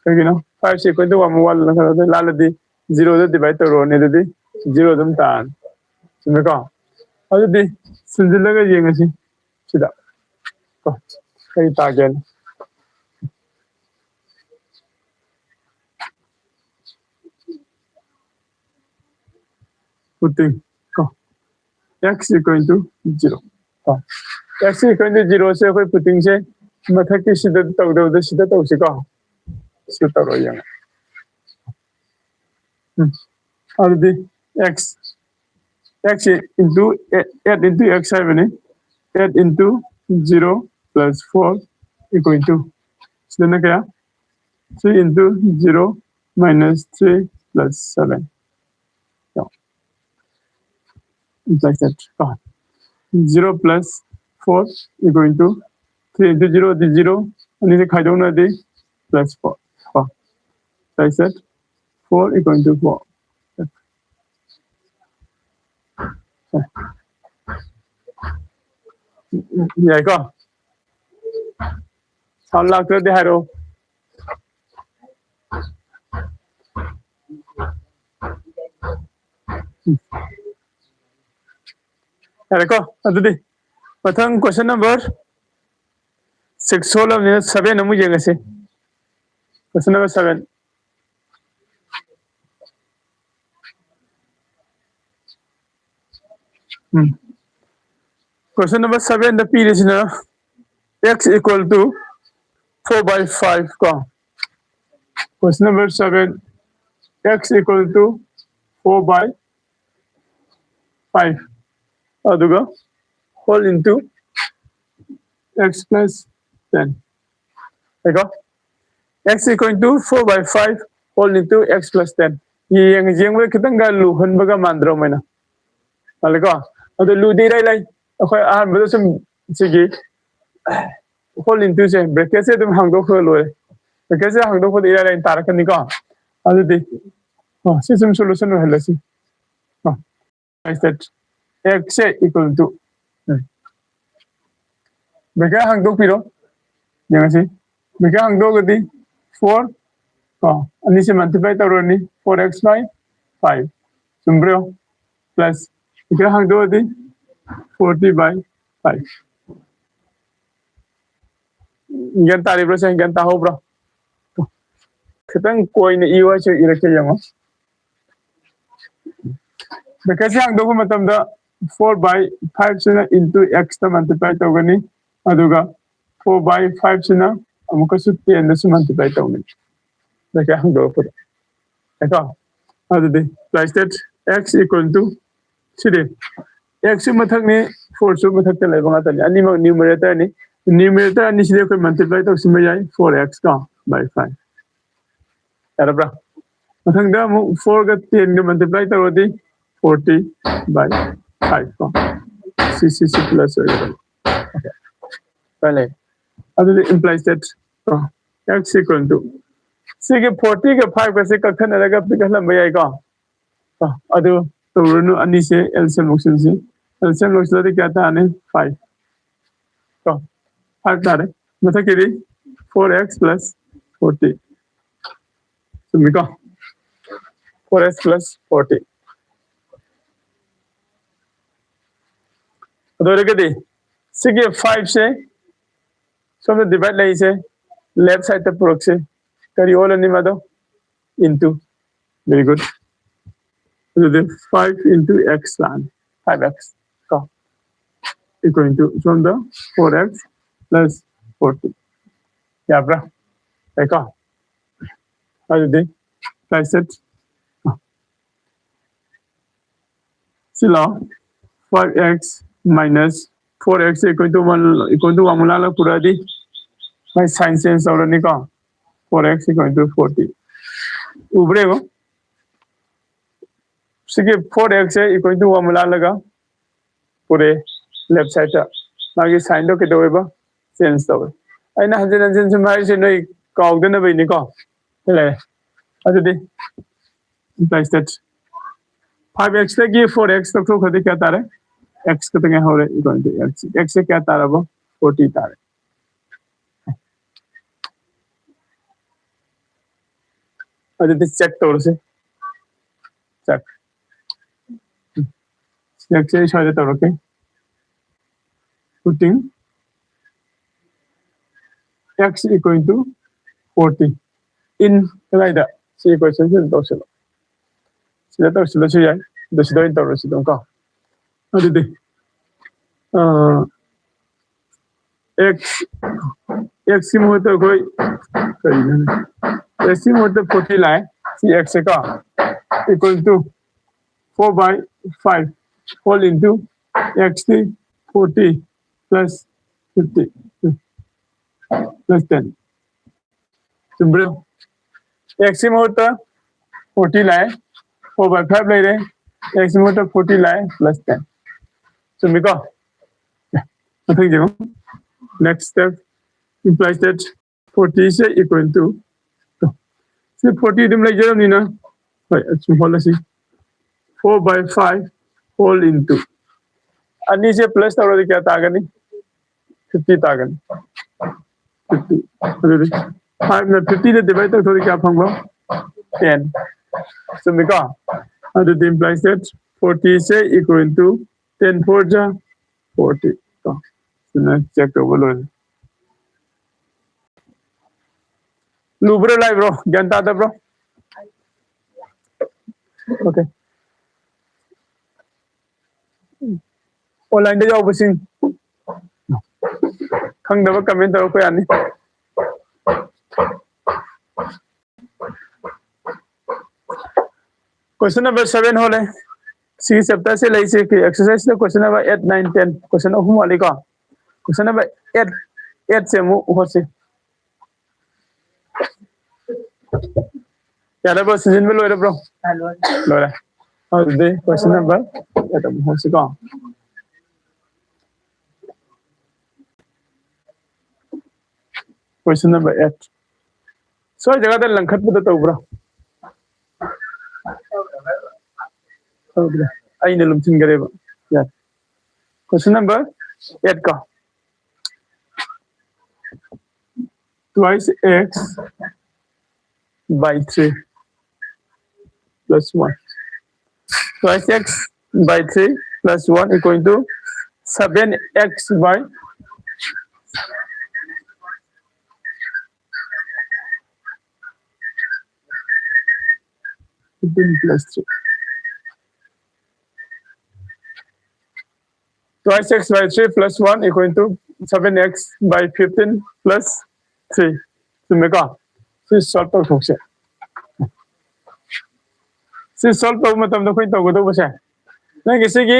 ꯀꯩꯒꯤꯅꯣ? ꯐꯥꯏꯚꯁꯦ ꯏꯀ꯭ꯋꯦꯜ ꯇꯨ ꯋꯥꯟ ꯋꯥꯟ ꯂꯥꯜꯂꯗꯤ, ꯂꯥꯜꯂꯗꯤ ꯖꯤꯔꯣꯗ ꯗꯤꯚꯥꯏꯠ ꯇꯧꯔꯨꯔꯅꯤ, ꯑꯗꯨꯗꯤ ꯖꯤꯔꯣ ꯑꯗꯨꯝ ꯇꯥꯔꯅꯤ꯫ ꯆꯨꯝꯃꯤꯀꯣ? ꯑꯗꯨꯗꯤ ꯁꯤꯟꯖꯤꯜꯂꯒ ꯌꯦꯡꯉꯁꯤ ꯁꯤꯗ ꯀꯣ, ꯀꯔꯤ ꯇꯥꯒꯦꯅ꯫ Putting ꯀꯣ, x equal to zero ꯀꯣ꯫ X equal to zero ꯁꯦ ꯑꯩꯈꯣꯏ putting ꯁꯦ ꯃꯊꯛꯀꯤ ꯁꯤꯗ ꯇꯧꯗꯕꯗ ꯁꯤꯗ ꯇꯧꯁꯤꯀꯣ꯫ ꯁꯤꯗ ꯇꯧꯔ ꯌꯦꯡꯉꯣ꯫ ꯎꯝ꯫ ꯑꯗꯨꯗꯤ x, x into eight into x ꯍꯥꯏꯕꯅꯤ꯫ Eight into zero plus four equal to, ꯁꯤꯗꯅ ꯀꯌꯥ? Three into zero minus three plus seven꯫ ꯌꯦꯡꯉꯣ꯫ Like that ꯀꯣ꯫ Zero plus four equal to three into zero D zero, ꯑꯅꯤꯁꯦ ꯈꯥꯏꯗꯣꯛꯅꯔꯗꯤ plus four ꯀꯣ꯫ Like that, four equal to four꯫ ꯌꯥꯏꯀꯣ? Sound ꯂꯥꯛꯇ꯭ꯔꯗꯤ ꯍꯥꯏꯔꯛꯑꯣ꯫ ꯌꯥꯔꯦꯀꯣ? ꯑꯗꯨꯗꯤ ꯃꯊꯪ question number six ꯁꯣꯜꯂꯕꯅꯤꯅ seven ꯑꯃꯨꯛ ꯌꯦꯡꯉꯁꯤ꯫ Question number seven꯫ Um. Question number seven the ꯄꯤꯔꯤꯁꯤꯅ x equal to four by five ꯀꯣ꯫ Question number seven, x equal to four by five꯫ ꯑꯗꯨꯒ whole into x plus ten. ꯂꯩꯀꯣ? X equal to four by five whole into x plus ten. ꯌꯦꯡ ꯌꯦꯡꯕꯗ ꯈꯤꯇꯪꯒ ꯂꯨꯍꯟꯕꯒ ꯃꯥꯟꯗ꯭ꯔꯣ ꯃꯣꯏꯅ? ꯃꯥꯜꯂꯦꯀꯣ? ꯑꯗꯨ ꯂꯨꯗꯤ ꯏꯔꯥꯏ ꯂꯥꯏ꯫ ꯑꯩꯈꯣꯏ ꯑꯍꯥꯟꯕꯗ ꯁꯨꯝ ꯁꯤꯒꯤ whole into ꯁꯦ, bracket ꯁꯦ ꯑꯗꯨꯝ ꯍꯥꯡꯗꯣꯛꯈ꯭ꯔꯒ ꯂꯣꯏꯔꯦ꯫ Bracket ꯁꯦ ꯍꯥꯡꯗꯣꯛꯄꯗ ꯏꯔꯥꯏ ꯂꯥꯏꯅ ꯇꯥꯔꯛꯀꯅꯤꯀꯣ꯫ ꯑꯗꯨꯗꯤ ꯑꯣ, ꯁꯤ ꯁꯨꯝ solution ꯑꯣꯏꯍꯜꯂꯁꯤ꯫ ꯑꯣ, is that x say equal to, um, bracket ꯍꯥꯡꯗꯣꯛꯄꯤꯔꯣ꯫ ꯌꯦꯡꯉꯁꯤ꯫ Bracket ꯍꯥꯡꯗꯣꯛꯑꯒꯗꯤ four, ꯀꯣ, ꯑꯅꯤꯁꯦ multiply ꯇꯧꯔꯅꯤ, four x by five꯫ ꯆꯨꯝꯕ꯭ꯔꯣ? Plus bracket ꯍꯥꯡꯗꯣꯛꯑꯗꯤ forty by five꯫ ꯒ꯭ꯌꯥꯟ ꯇꯥꯔꯤꯕ꯭ꯔꯣ ꯁꯦ? ꯒ꯭ꯌꯥꯟ ꯇꯥꯍꯧꯕ꯭ꯔꯣ? ꯈꯤꯇꯪ ꯀꯣꯏꯅ ꯏꯌꯨ ꯍꯥꯏꯁꯨ ꯏꯔꯛꯀꯦ ꯌꯦꯡꯉꯣ꯫ Bracket ꯁꯦ ꯍꯥꯡꯗꯣꯛꯄ ꯃꯇꯝꯗ four by five ꯁꯤꯅ into x ꯇ multiply ꯇꯧꯒꯅꯤ, ꯑꯗꯨꯒ four by five ꯁꯤꯅ ꯑꯃꯨꯛꯀꯁꯨ ten ꯗꯁꯨ multiply ꯇꯧꯒꯅꯤ꯫ Bracket ꯍꯥꯡꯗꯣꯛꯄꯗ꯫ ꯀꯣ? ꯑꯗꯨꯗꯤ apply that x equal to CD x ꯁꯨ ꯃꯊꯛꯅꯤ, four ꯁꯨ ꯃꯊꯛꯇ ꯂꯩꯕ ꯉꯥꯛꯇꯅꯤ꯫ ꯑꯅꯤꯃꯛ numerator ꯅꯤ꯫ Numerator ꯑꯅꯤꯁꯤꯗꯤ ꯑꯩꯈꯣꯏ multiply ꯇꯧꯁꯤꯟꯕ ꯌꯥꯏ, four x ꯀꯣ, by five꯫ ꯌꯥꯔꯕ꯭ꯔꯥ? ꯃꯊꯪꯗ ꯑꯃꯨꯛ four ꯒ ten ꯒ multiply ꯇꯧꯔꯗꯤ forty by five ꯀꯣ꯫ ꯁꯤ, ꯁꯤ, ꯁꯤ plus ꯑꯣꯏꯒꯗꯕ꯫ Okay꯫ ꯀꯥꯏ ꯂꯩ? ꯑꯗꯨꯗꯤ implies that ꯀꯣ, x equal to ꯁꯤꯒꯤ forty ꯒ five ꯒꯁꯦ ꯀꯛꯊꯠꯅꯔꯒ ꯄꯤꯛꯍꯜꯂꯝꯕ ꯌꯥꯏꯀꯣ꯫ ꯀꯣ, ꯑꯗꯨ ꯇꯧꯔꯨꯔꯅꯨ, ꯑꯅꯤꯁꯦ L C M ꯂꯧꯁꯤꯟꯁꯤ꯫ L C M ꯂꯧꯁꯤꯜꯂꯗꯤ ꯀꯌꯥ ꯇꯥꯔꯅꯤ? Five꯫ ꯀꯣ, five ꯇꯥꯔꯦ꯫ ꯃꯊꯛꯀꯤꯗꯤ four x plus forty꯫ ꯆꯨꯝꯃꯤꯀꯣ? Four x plus forty꯫ ꯑꯗꯨ ꯑꯣꯏꯔꯒꯗꯤ ꯁꯤꯒꯤ five ꯁꯦ ꯁꯣꯝꯗ divide ꯂꯩꯁꯦ, left side ꯇ ꯄꯨꯔꯛꯁꯦ꯫ ꯀꯔꯤ ꯑꯣꯜꯂꯅꯤ ꯃꯗꯣ? Into꯫ Very good꯫ ꯑꯗꯨꯗꯤ five into x ꯂꯥꯛꯑꯅꯤ꯫ Five x ꯀꯣ, equal to ꯁꯣꯝꯗ four x plus forty꯫ ꯌꯥꯕ꯭ꯔꯥ? ꯌꯥꯏꯀꯣ? ꯑꯗꯨꯗꯤ apply that ꯁꯤ ꯂꯥꯛꯑꯣ꯫ Five x minus four x equal to one, equal to one ꯃꯨꯛ ꯂꯥꯜꯂꯒ ꯄꯨꯔꯛꯑꯗꯤ ꯃꯥꯏ sign change ꯇꯧꯔꯅꯤꯀꯣ꯫ Four x equal to forty. ꯎꯕ꯭ꯔꯦꯕ? ꯁꯤꯒꯤ four x say equal to one ꯃꯨꯛ ꯂꯥꯜꯂꯒ ꯄꯨꯔꯛꯑꯦ left side ꯇ꯫ ꯃꯥꯒꯤ sign ꯗꯣ ꯀꯩꯗꯧꯋꯦꯕ? Change ꯇꯧꯋꯦ꯫ ꯑꯩꯅ ꯍꯟꯖꯤꯟ ꯍꯟꯖꯤꯟ ꯁꯨꯝ ꯍꯥꯏꯔꯤꯁꯦ ꯅꯣꯏ ꯀꯥꯎꯗꯅꯕꯩꯅꯤꯀꯣ꯫ ꯁꯤ ꯂꯩꯔꯦ꯫ ꯑꯗꯨꯗꯤ implies that five x ꯇꯒꯤ four x ꯂꯧꯊꯣꯛꯈ꯭ꯔꯗꯤ ꯀꯌꯥ ꯇꯥꯔꯦ? X ꯈꯛꯇ ꯉꯥꯏꯍꯧꯔꯦ꯫ X ꯁꯦ ꯀꯌꯥ ꯇꯥꯔꯕ? Forty ꯇꯥꯔꯦ꯫ ꯑꯗꯨꯗꯤ check ꯇꯧꯔꯁꯦ꯫ Check꯫ Check ꯁꯦ ꯑꯩ ꯁ꯭ꯋꯥꯏꯗ ꯇꯧꯔꯛꯀꯦ꯫ Putting x equal to forty in ꯀꯗꯥꯏꯗ? ꯁꯤ equation ꯁꯤꯗ ꯇꯧꯁꯤꯜꯂꯣ꯫ ꯁꯤꯗ ꯇꯧꯁꯤꯜꯂꯁꯨ ꯌꯥꯏ꯫ ꯑꯗꯨ ꯁꯤꯗ ꯑꯣꯏꯅ ꯇꯧꯔꯁꯤ ꯑꯗꯨꯝ ꯀꯣ꯫ ꯑꯗꯨꯗꯤ ꯑ, x x ꯀꯤ ꯃꯍꯨꯠꯇ ꯑꯩꯈꯣꯏ ꯀꯔꯤꯅꯣ? X ꯀꯤ ꯃꯍꯨꯠꯇ forty ꯂꯥꯛꯑꯦ꯫ ꯁꯤ x ꯁꯦ ꯀꯣ, equal to four by five whole into x ꯀꯤ forty plus fifty plus ten꯫ ꯆꯨꯝꯕ꯭ꯔꯣ? X ꯀꯤ ꯃꯍꯨꯠꯇ forty ꯂꯥꯛꯑꯦ, four by five ꯂꯩꯔꯦ꯫ X ꯀꯤ ꯃꯍꯨꯠꯇ forty ꯂꯥꯛꯑꯦ plus ten꯫ ꯆꯨꯝꯃꯤꯀꯣ? ꯃꯊꯪ ꯌꯦꯡꯉꯣ꯫ Next step implies that forty say equal to, ꯁꯤ forty ꯑꯗꯨꯝ ꯂꯩꯖꯔꯕꯅꯤꯅ, ꯍꯣꯏ, ꯑꯁꯨꯝ ꯍꯣꯠꯂꯁꯤ꯫ Four by five whole into ꯑꯅꯤꯁꯦ plus ꯇꯧꯔꯗꯤ ꯀꯌꯥ ꯇꯥꯒꯅꯤ? Fifty ꯇꯥꯒꯅꯤ꯫ Fifty꯫ ꯑꯗꯨꯗꯤ five ꯅ fifty ꯗ divide ꯇꯧꯊꯣꯛꯑꯗꯤ ꯀꯌꯥ ꯐꯪꯕ? Ten꯫ ꯆꯨꯝꯃꯤꯀꯣ? ꯑꯗꯨꯗꯤ implies that forty say equal to ten four ꯖꯥ forty꯫ ꯀꯣ? ꯁꯤꯅ check ꯇꯧꯕ ꯂꯣꯏꯔꯦ꯫ ꯂꯨꯕ꯭ꯔꯣ ꯂꯥꯏꯕ꯭ꯔꯣ? ꯒ꯭ꯌꯥꯟ ꯇꯥꯗꯕ꯭ꯔꯣ? Okay꯫ Online ꯗ ꯌꯥꯎꯕꯁꯤꯡ ꯈꯪꯗꯕ comment ꯇꯧꯔꯛꯄ ꯌꯥꯅꯤ꯫ Question number seven ꯍꯣꯜꯂꯦ꯫ ꯁꯤꯒꯤ ꯆꯦꯞꯇꯔꯁꯦ ꯂꯩꯁꯦ ꯑꯦꯛꯁꯔꯁꯥꯏꯁꯇ ꯀꯣꯏꯁꯟ ꯅꯝꯕꯔ ꯑꯩꯠ, ꯅꯥꯏꯟ, ꯇꯦꯟ, ꯀꯣꯏꯁꯟ ꯑꯍꯨꯝ ꯋꯥꯠꯂꯤꯀꯣ꯫ ꯀꯣꯏꯁꯟ ꯅꯝꯕꯔ ꯑꯩꯠ, ꯑꯩꯠꯁꯦ ꯑꯃꯨꯛ ꯍꯣꯠꯁꯤ꯫ ꯌꯥꯔꯕ꯭ꯔꯣ? ꯁꯤꯟꯖꯤꯟꯕ ꯂꯣꯏꯔꯕ꯭ꯔꯣ? ꯂꯣꯏꯔꯦ꯫ ꯑꯗꯨꯗꯤ ꯀꯣꯏꯁꯟ ꯅꯝꯕꯔ ꯑꯩꯠ ꯑꯃꯨꯛ ꯍꯣꯠꯁꯤꯀꯣ꯫ ꯀꯣꯏꯁꯟ ꯅꯝꯕꯔ ꯑꯩꯠ꯫ ꯁ꯭ꯋꯥꯏ ꯖꯒꯥꯗ ꯂꯪꯈꯠꯄꯗ ꯇꯧꯕ꯭ꯔꯥ? ꯇꯧꯗ꯭ꯔꯦ꯫ ꯑꯩꯅ ꯂꯨꯝꯁꯤꯟꯈꯔꯦꯕ꯫ ꯌꯥꯔꯦ꯫ ꯀꯣꯏꯁꯟ ꯅꯝꯕꯔ ꯑꯩꯠ ꯀꯣ꯫ Twice x by three plus one. Twice x by three plus one equal to seven x by fifteen plus three. Twice x by three plus one equal to seven x by fifteen plus three. ꯆꯨꯝꯃꯦꯀꯣ? ꯁꯤ solve ꯇꯧꯊꯣꯛꯁꯦ꯫ ꯁꯤ solve ꯇꯧꯕ ꯃꯇꯝꯗ ꯑꯩꯈꯣꯏꯅ ꯇꯧꯒꯗꯧꯕꯁꯦ, ꯅꯪꯒꯤ ꯁꯤꯒꯤ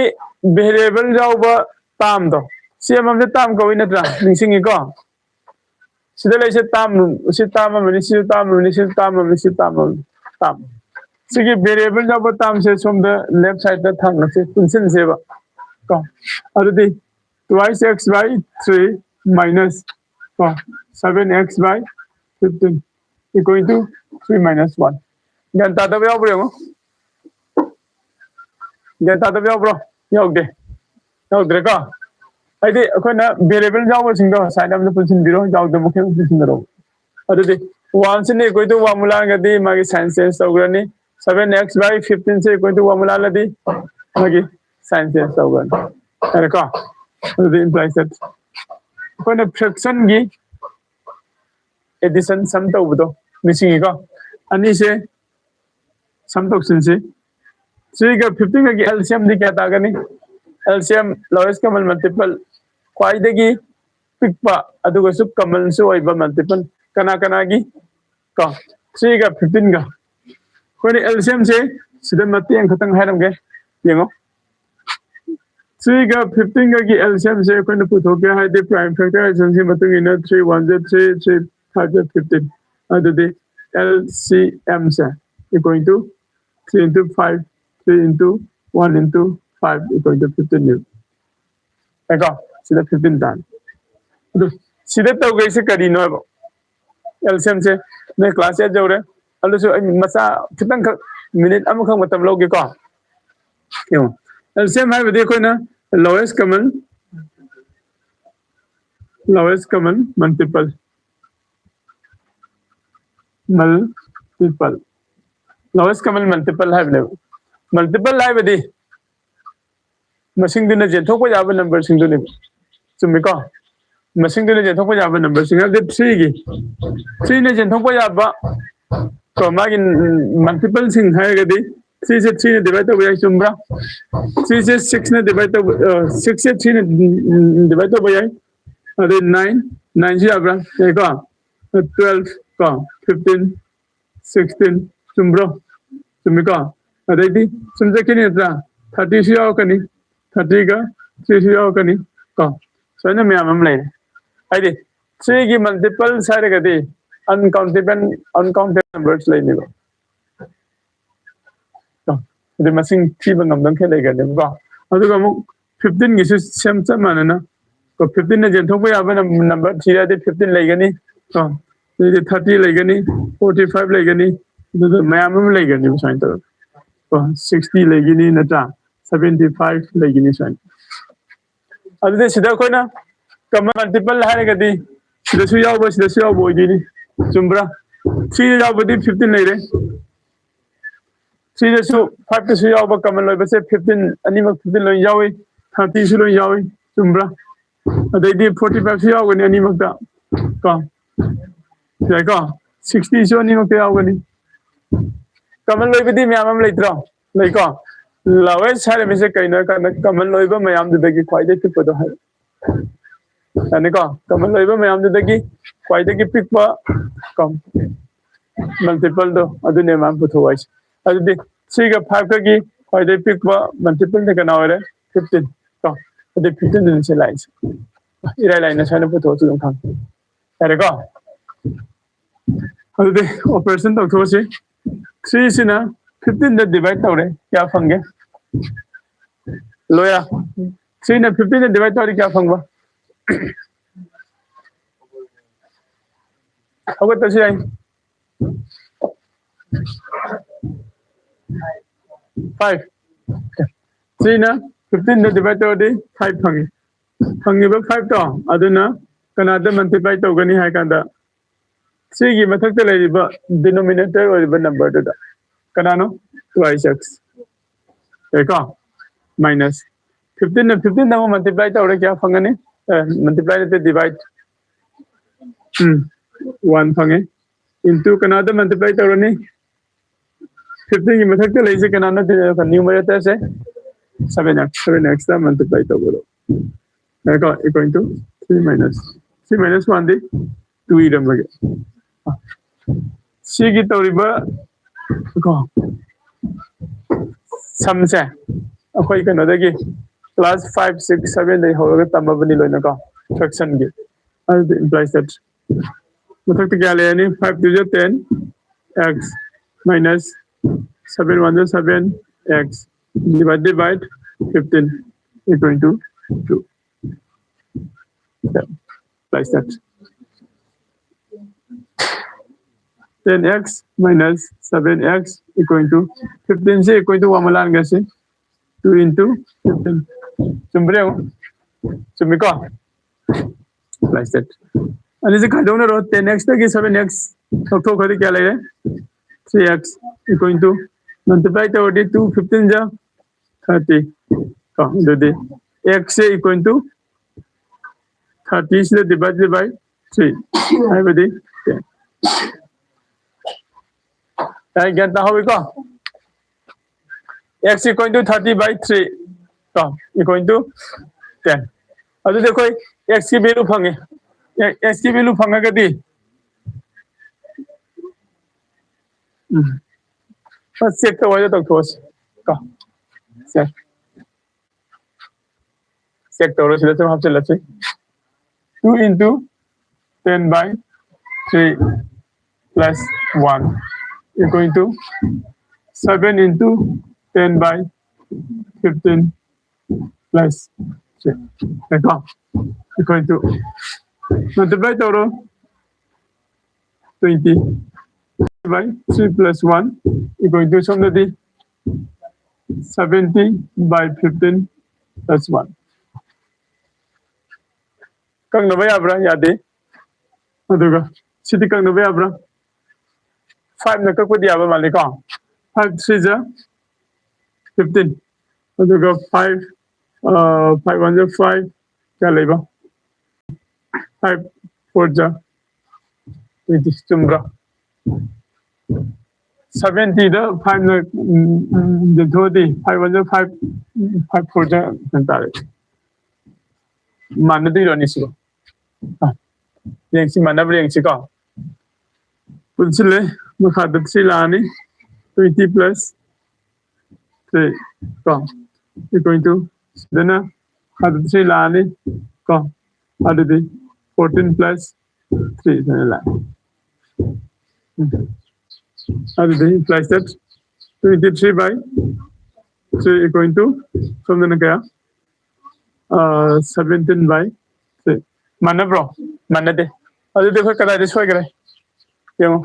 variable ꯌꯥꯎꯕ ꯇꯥꯝꯗꯣ, ꯁꯤ ꯑꯃꯃꯝꯁꯦ ꯇꯥꯝ ꯀꯧꯏ ꯅꯠꯇ꯭ꯔꯥ? ꯅꯤꯡꯁꯤꯡꯉꯤꯀꯣ? ꯁꯤꯗ ꯂꯩꯁꯦ ꯇꯥꯝ, ꯁꯤ ꯇꯥꯝ ꯑꯃꯅꯤ, ꯁꯤꯁꯨ ꯇꯥꯝ ꯑꯃꯅꯤ, ꯁꯤꯁꯨ ꯇꯥꯝ ꯑꯃꯅꯤ, ꯁꯤ ꯇꯥꯝ ꯑꯃꯅꯤ, ꯇꯥꯝ꯫ ꯁꯤꯒꯤ ꯚꯦꯔꯤꯌꯦꯕꯜ ꯌꯥꯎꯕ ꯇꯥꯝꯁꯦ ꯁꯣꯝꯗ ꯂꯦꯐ ꯁꯥꯏꯗꯇ ꯊꯥꯡꯉꯁꯦ, ꯄꯨꯟꯁꯤꯟꯁꯦꯕ ꯀꯣ꯫ ꯑꯗꯨꯗꯤ twice x by three minus ꯀꯣ seven x by fifteen equal to three minus one. ꯒ꯭ꯌꯥꯟ ꯇꯥꯗꯕ ꯌꯥꯎꯕ꯭ꯔꯥ ꯌꯦꯡꯉꯣ꯫ ꯒ꯭ꯌꯥꯟ ꯇꯥꯗꯕ ꯌꯥꯎꯕ꯭ꯔꯣ? ꯌꯥꯎꯗꯦ꯫ ꯌꯥꯎꯗ꯭ꯔꯦꯀꯣ? ꯍꯥꯏꯗꯤ ꯑꯩꯈꯣꯏꯅ ꯚꯦꯔꯤꯌꯦꯕꯜ ꯌꯥꯎꯕꯁꯤꯡꯗꯣ ꯁꯥꯏꯠ ꯑꯃꯗ ꯄꯨꯟꯁꯤꯟꯕꯤꯔꯣ, ꯌꯥꯎꯗꯕ ꯃꯈꯩ ꯄꯨꯟꯁꯤꯟꯕꯤꯔꯣ꯫ ꯑꯗꯨꯗꯤ ꯋꯥꯟꯁꯤꯅ equal to one ꯃꯨꯛ ꯂꯥꯛꯑꯒꯗꯤ ꯃꯥꯒꯤ ꯁꯥꯏꯟ ꯆꯦꯟꯖ ꯇꯧꯈ꯭ꯔꯅꯤ꯫ Seven x by fifteen ꯁꯦ equal to one ꯃꯨꯛ ꯂꯥꯛꯑꯗꯤ ꯃꯥꯒꯤ ꯁꯥꯏꯟ ꯆꯦꯟꯖ ꯇꯧꯈ꯭ꯔꯅꯤ꯫ ꯌꯥꯔꯦꯀꯣ? ꯑꯗꯨꯗꯤ implies that ꯑꯩꯈꯣꯏꯅ ꯐ꯭ꯔꯦꯛꯁꯟꯒꯤ ꯑꯦꯗꯤꯁꯟ ꯁꯝ ꯇꯧꯕꯗꯣ ꯅꯤꯡꯁꯤꯡꯉꯤꯀꯣ? ꯑꯅꯤꯁꯦ ꯁꯝ ꯇꯧꯁꯤꯟꯁꯤ꯫ ꯊ꯭ꯔꯤꯒ ꯐꯤꯐꯇꯤꯟꯒꯒꯤ ꯑꯦꯜꯁꯤꯌꯝꯗꯤ ꯀꯌꯥ ꯇꯥꯒꯅꯤ? ꯑꯦꯜꯁꯤꯌꯝ, ꯂꯣꯋꯦꯁ ꯀꯃꯟ ꯃꯜꯇꯤꯄꯜ, ꯈ꯭ꯋꯥꯏꯗꯒꯤ ꯄꯤꯛꯄ ꯑꯗꯨꯒꯁꯨ ꯀꯃꯟꯁꯨ ꯑꯣꯏꯕ ꯃꯜꯇꯤꯄꯜ ꯀꯅꯥ ꯀꯅꯥꯒꯤ? ꯀꯣ, ꯊ꯭ꯔꯤꯒ ꯐꯤꯐꯇꯤꯟꯒ꯫ ꯑꯩꯈꯣꯏꯅ ꯑꯦꯜꯁꯤꯌꯝꯁꯦ ꯁꯤꯗ ꯃꯇꯦꯛ ꯑꯃꯈꯛꯇꯪ ꯍꯥꯏꯔꯝꯒꯦ꯫ ꯌꯦꯡꯉꯣ, ꯊ꯭ꯔꯤꯒ ꯐꯤꯐꯇꯤꯟꯒꯒꯤ ꯑꯦꯜꯁꯤꯌꯝꯁꯦ ꯑꯩꯈꯣꯏꯅ ꯄꯨꯊꯣꯛꯀꯦ ꯍꯥꯏꯗꯤ, prime factorization ꯁꯤ ꯃꯇꯨꯡ ꯏꯟꯅ three one ꯖ three, three five ꯖ fifteen, ꯑꯗꯨꯗꯤ LCM say equal to three into five, three into one into five equal to fifteen ꯅꯦꯕ꯫ ꯀꯣ, ꯁꯤꯗ fifteen ꯇꯥꯔꯦ꯫ ꯑꯗꯨ ꯁꯤꯗ ꯇꯧꯒꯩꯁꯦ ꯀꯔꯤꯅꯣ ꯍꯥꯏꯕ? ꯑꯦꯜꯁꯤꯌꯝꯁꯦ ꯅꯣꯏ class eight ꯌꯧꯔꯦ꯫ ꯑꯗꯨꯁꯨ ꯑꯩ ꯃꯆꯥ ꯈꯤꯇꯪꯈꯛ, ꯃꯤꯅꯤꯠ ꯑꯃꯈꯛ ꯃꯇꯝ ꯂꯧꯒꯦꯀꯣ꯫ ꯌꯦꯡꯉꯣ, ꯑꯦꯜꯁꯤꯌꯝ ꯍꯥꯏꯕꯗꯤ ꯑꯩꯈꯣꯏꯅ lowest common, lowest common multiple, multiple, lowest common multiple ꯍꯥꯏꯕꯅꯦꯕ꯫ Multiple ꯍꯥꯏꯕꯗꯤ ꯃꯁꯤꯡꯗꯨꯅ ꯌꯦꯟꯊꯣꯛꯄ ꯌꯥꯕ number ꯁꯤꯡꯗꯨꯅꯦꯕ꯫ ꯆꯨꯝꯃꯤꯀꯣ? ꯃꯁꯤꯡꯗꯨꯅ ꯌꯦꯟꯊꯣꯛꯄ ꯌꯥꯕ number ꯁꯤꯡ ꯍꯥꯏꯕꯗꯤ three ꯒꯤ, three ꯅ ꯌꯦꯟꯊꯣꯛꯄ ꯌꯥꯕ, ꯀꯣ, ꯃꯥꯒꯤ multiple ꯁꯤꯡ ꯍꯥꯏꯔꯒꯗꯤ, three ꯁꯦ three ꯅ divide ꯇꯧꯕ ꯌꯥꯏ, ꯆꯨꯝꯕ꯭ꯔꯥ? Three ꯁꯦ six ꯅ divide ꯇꯧꯕ, ꯑ, six ꯁꯦ three ꯅ, ꯎꯝ, divide ꯇꯧꯕ ꯌꯥꯏ꯫ ꯑꯗꯩ nine, nine ꯁꯨ ꯌꯥꯕ꯭ꯔꯥ? ꯌꯥꯏꯀꯣ? Twelve ꯀꯣ, fifteen, sixteen, ꯆꯨꯝꯕ꯭ꯔꯣ? ꯆꯨꯝꯃꯤꯀꯣ? ꯑꯗꯩꯗꯤ ꯁꯨꯝ ꯆꯠꯈꯤꯅꯤ ꯅꯠꯇ꯭ꯔꯥ? Thirty ꯁꯨ ꯌꯥꯎꯔꯛꯀꯅꯤ, thirty ꯒ three ꯁꯨ ꯌꯥꯎꯔꯛꯀꯅꯤ ꯀꯣ꯫ ꯁꯨꯃꯥꯏꯅ ꯃꯌꯥꯝ ꯑꯃ ꯂꯩꯔꯦ꯫ ꯍꯥꯏꯗꯤ three ꯒꯤ multiples ꯍꯥꯏꯔꯒꯗꯤ uncountable, uncountable numbers ꯂꯩꯅꯦꯕ꯫ ꯀꯣ, ꯑꯗꯨ ꯃꯁꯤꯡ ꯊꯤꯕ ꯉꯝꯗꯕ ꯈꯔ ꯂꯩꯒꯅꯦꯕꯀꯣ꯫ ꯑꯗꯨꯒ ꯑꯃꯨꯛ fifteen ꯒꯤꯁꯨ same, ꯆꯞ ꯃꯥꯟꯅꯅ, ꯀꯣ, fifteen ꯅ ꯌꯦꯟꯊꯣꯛꯄ ꯌꯥꯕ number ꯊꯤꯔꯗꯤ fifteen ꯂꯩꯒꯅꯤ ꯀꯣ꯫ ꯑꯗꯩꯗꯤ thirty ꯂꯩꯒꯅꯤ, forty five ꯂꯩꯒꯅꯤ, ꯑꯗꯨꯒ ꯃꯌꯥꯝ ꯑꯃ ꯂꯩꯒꯅꯤ ꯁꯨꯃꯥꯏꯅ ꯇꯧꯔꯒ ꯀꯣ꯫ Sixty ꯂꯩꯒꯅꯤ ꯅꯠꯇ꯭ꯔꯥ? Seventy five ꯂꯩꯒꯅꯤ ꯁꯨꯃꯥꯏꯅ꯫ ꯑꯗꯨꯗꯤ ꯁꯤꯗ ꯑꯩꯈꯣꯏꯅ common multiple ꯍꯥꯏꯔꯒꯗꯤ ꯁꯤꯗꯁꯨ ꯌꯥꯎꯕ, ꯁꯤꯗꯁꯨ ꯌꯥꯎꯕ ꯑꯣꯏꯗꯣꯏꯅꯤ꯫ ꯆꯨꯝꯕ꯭ꯔꯥ? Three ꯗ ꯌꯥꯎꯕꯗꯤ fifteen ꯂꯩꯔꯦ꯫ Three ꯗꯁꯨ, five ꯇꯁꯨ ꯌꯥꯎꯕ common ꯑꯣꯏꯕꯁꯦ fifteen, ꯑꯅꯤꯃꯛ fifteen ꯂꯣꯏ ꯌꯥꯎꯏ꯫ Thirty ꯁꯨ ꯂꯣꯏ ꯌꯥꯎꯏ꯫ ꯆꯨꯝꯕ꯭ꯔꯥ? ꯑꯗꯩꯗꯤ forty five ꯁꯨ ꯌꯥꯎꯒꯅꯤ ꯑꯅꯤꯃꯛꯇ ꯀꯣ꯫ ꯌꯥꯏꯀꯣ? Sixty ꯁꯨ ꯑꯅꯤꯃꯛꯇ ꯌꯥꯎꯒꯅꯤ꯫ Common ꯑꯣꯏꯕꯗꯤ ꯃꯌꯥꯝ ꯑꯃ ꯂꯩꯇ꯭ꯔꯣ? ꯂꯩꯀꯣ? Lowest ꯍꯥꯏꯔꯝꯃꯤꯁꯦ ꯀꯩꯅꯣ ꯍꯥꯏ ꯀꯥꯟꯗ common ꯑꯣꯏꯕ ꯃꯌꯥꯝꯗꯨꯗꯒꯤ ꯈ꯭ꯋꯥꯏꯗꯒꯤ ꯄꯤꯛꯄꯗꯣ ꯍꯥꯏ꯫ ꯌꯥꯅꯤꯀꯣ? Common ꯑꯣꯏꯕ ꯃꯌꯥꯝꯗꯨꯗꯒꯤ ꯈ꯭ꯋꯥꯏꯗꯒꯤ ꯄꯤꯛꯄ ꯀꯣ, multiple ꯗꯣ ꯑꯗꯨꯅꯦ ꯃꯥꯅ ꯄꯨꯊꯣꯛ ꯍꯥꯏꯁꯦ꯫ ꯑꯗꯨꯗꯤ three ꯒ five ꯀꯒꯤ ꯈ꯭ꯋꯥꯏꯗꯒꯤ ꯄꯤꯛꯄ multiple ꯗꯤ ꯀꯅꯥ ꯑꯣꯏꯔꯦ? Fifteen ꯀꯣ꯫ ꯑꯗꯨꯗꯤ fifteen ꯗꯨꯅꯤ ꯁꯤ ꯂꯥꯛꯏꯁꯦ꯫ ꯏꯔꯥꯏ ꯂꯥꯏꯅ ꯁꯨꯃꯥꯏꯅ ꯄꯨꯊꯣꯛꯑꯁꯨ ꯑꯗꯨꯝ ꯈꯪꯉꯦ꯫ ꯌꯥꯔꯦꯀꯣ? ꯑꯗꯨꯗꯤ operation ꯇꯧꯊꯣꯛꯑꯁꯤ꯫ Three ꯁꯤꯅ fifteen ꯗ divide ꯇꯧꯔꯦ, ꯀꯌꯥ ꯐꯪꯒꯦ? ꯂꯣꯏꯔꯦ꯫ Three ꯅ fifteen ꯗ divide ꯇꯧꯔꯗꯤ ꯀꯌꯥ ꯐꯪꯕ? ꯍꯧꯒꯠꯇꯁꯨ ꯌꯥꯏ꯫ Five꯫ Three ꯅ fifteen ꯗ divide ꯇꯧꯔꯗꯤ five ꯐꯪꯉꯤ꯫ ꯐꯪꯉꯤꯕ five ꯇꯣ, ꯑꯗꯨꯅ ꯀꯅꯥꯗ multiply ꯇꯧꯒꯅꯤ ꯍꯥꯏ ꯀꯥꯟꯗ, three ꯒꯤ ꯃꯊꯛꯇ ꯂꯩꯔꯤꯕ denominator ꯑꯣꯏꯔꯤꯕ number ꯗꯨꯗ꯫ ꯀꯅꯥꯅꯣ? Twice x꯫ ꯌꯥꯏꯀꯣ? Minus fifteen ꯅ fifteen ꯗ ꯑꯃꯨꯛ multiply ꯇꯧꯔꯦ, ꯀꯌꯥ ꯐꯪꯒꯅꯤ? ꯑꯦ, multiply ꯅꯠꯇꯦ, divide꯫ ꯎꯝ, one ꯐꯪꯉꯦ꯫ Into ꯀꯅꯥꯗ multiply ꯇꯧꯔꯅꯤ? Fifteen ꯒꯤ ꯃꯊꯛꯇ ꯂꯩꯁꯦ ꯀꯅꯥꯅꯣ? Numerator ꯁꯦ seven x, seven x ꯇ multiply ꯇꯧꯕꯗꯣ꯫ ꯌꯥꯏꯀꯣ? Equal to three minus, three minus one D two ꯏꯔꯝꯃꯒꯦ꯫ ꯁꯤꯒꯤ ꯇꯧꯔꯤꯕ ꯀꯣ, sum ꯁꯦ ꯑꯩꯈꯣꯏ ꯀꯩꯅꯣꯗꯒꯤ class five, six, seven ꯗꯒꯤ ꯍꯧꯔꯒ ꯇꯝꯃꯕꯅꯤ ꯂꯣꯏꯅꯀꯣ, fraction ꯒꯤ꯫ ꯑꯗꯨꯗꯤ implies that ꯃꯊꯛꯇ ꯀꯌꯥ ꯂꯩꯔꯅꯤ? Five two ꯖ ten, x minus seven one ꯖ seven, x divided by fifteen equal to two. Implies that ten x minus seven x equal to fifteen ꯁꯤ equal to one ꯃꯂꯥꯟꯒꯁꯤ two into fifteen꯫ ꯆꯨꯝꯕ꯭ꯔꯥ ꯌꯦꯡꯉꯨ꯫ ꯆꯨꯝꯃꯤꯀꯣ? Implies that ꯑꯅꯤꯁꯤ ꯈꯥꯏꯗꯣꯛꯅꯔꯣ꯫ Ten x ꯇꯒꯤ seven x ꯂꯧꯊꯣꯛꯈ꯭ꯔꯗꯤ ꯀꯌꯥ ꯂꯩꯔꯦ? Three x equal to, multiply ꯇꯧꯔꯗꯤ two fifteen ꯖ thirty ꯀꯣ꯫ ꯑꯗꯨꯗꯤ x say equal to thirty ꯁꯤꯗ divided by three ꯍꯥꯏꯕꯗꯤ ten꯫ ꯌꯥꯏ, ꯒ꯭ꯌꯥꯟ ꯇꯥꯍꯧꯋꯤꯀꯣ? X equal to thirty by three ꯀꯣ, equal to ten꯫ ꯑꯗꯨꯗꯤ ꯑꯩꯈꯣꯏ x ꯀꯤ value ꯐꯪꯉꯦ꯫ X ꯀꯤ value ꯐꯪꯉꯒꯗꯤ, ꯎꯝ, first check ꯇꯧꯕ ꯍꯥꯏꯗꯣ ꯇꯧꯊꯣꯛꯑꯁꯤ ꯀꯣ꯫ ꯁꯦ, ꯆꯦꯛ ꯇꯧꯔꯣ, ꯁꯤꯗ ꯁꯨꯝ ꯍꯥꯞꯆꯤꯜꯂꯁꯤ꯫ Two into ten by three plus one equal to seven into ten by fifteen plus three. ꯀꯣ, equal to, multiply ꯇꯧꯔꯣ, twenty by three plus one equal to ꯁꯣꯝꯗꯗꯤ seventy by fifteen plus one꯫ ꯀꯛꯅꯕ ꯌꯥꯕ꯭ꯔꯥ? ꯌꯥꯗꯦ꯫ ꯑꯗꯨꯒ ꯁꯤꯗꯤ ꯀꯛꯅꯕ ꯌꯥꯕ꯭ꯔꯥ? Five ꯅ ꯀꯛꯄꯗꯤ ꯌꯥꯕ ꯃꯥꯜꯂꯦꯀꯣ꯫ Five three ꯖ fifteen, ꯑꯗꯨꯒ five, five one ꯖ five, ꯀꯌꯥ ꯂꯩꯕ? Five four ꯖ twenty, ꯆꯨꯝꯕ꯭ꯔꯥ? Seventy ꯗ five ꯅ, ꯎꯝ, ꯎꯝ, ꯌꯦꯟꯊꯣꯛꯑꯗꯤ five one ꯖ five, five four ꯖ ꯀꯩꯅꯣ ꯇꯥꯔꯦ꯫ ꯃꯥꯟꯅꯗꯣꯏꯔꯣ ꯑꯅꯤꯁꯤꯕꯣ? ꯑ, ꯌꯦꯡꯁꯤ, ꯃꯥꯟꯅꯕ꯭ꯔꯥ ꯌꯦꯡꯁꯤꯀꯣ꯫ ꯄꯨꯟꯁꯤꯜꯂꯦ, ꯃꯈꯥꯗ three ꯂꯥꯛꯑꯅꯤ, twenty plus three ꯀꯣ, equal to, ꯁꯤꯗꯅ ꯃꯈꯥꯗ three ꯂꯥꯛꯑꯅꯤ ꯀꯣ, ꯑꯗꯨꯗꯤ fourteen plus three ꯁꯨꯃꯥꯏꯅ ꯂꯥꯛꯑꯦ꯫ ꯑꯗꯨꯗꯤ implies that twenty three by three equal to, ꯁꯣꯝꯗꯅ ꯀꯌꯥ? Seventeen by three꯫ ꯃꯥꯟꯅꯕ꯭ꯔꯣ? ꯃꯥꯟꯅꯗꯦ꯫ ꯑꯗꯨꯗꯤ ꯑꯩꯈꯣꯏ ꯀꯗꯥꯏꯗ ꯁꯣꯏꯈ꯭ꯔꯦ? ꯌꯦꯡꯉꯣ,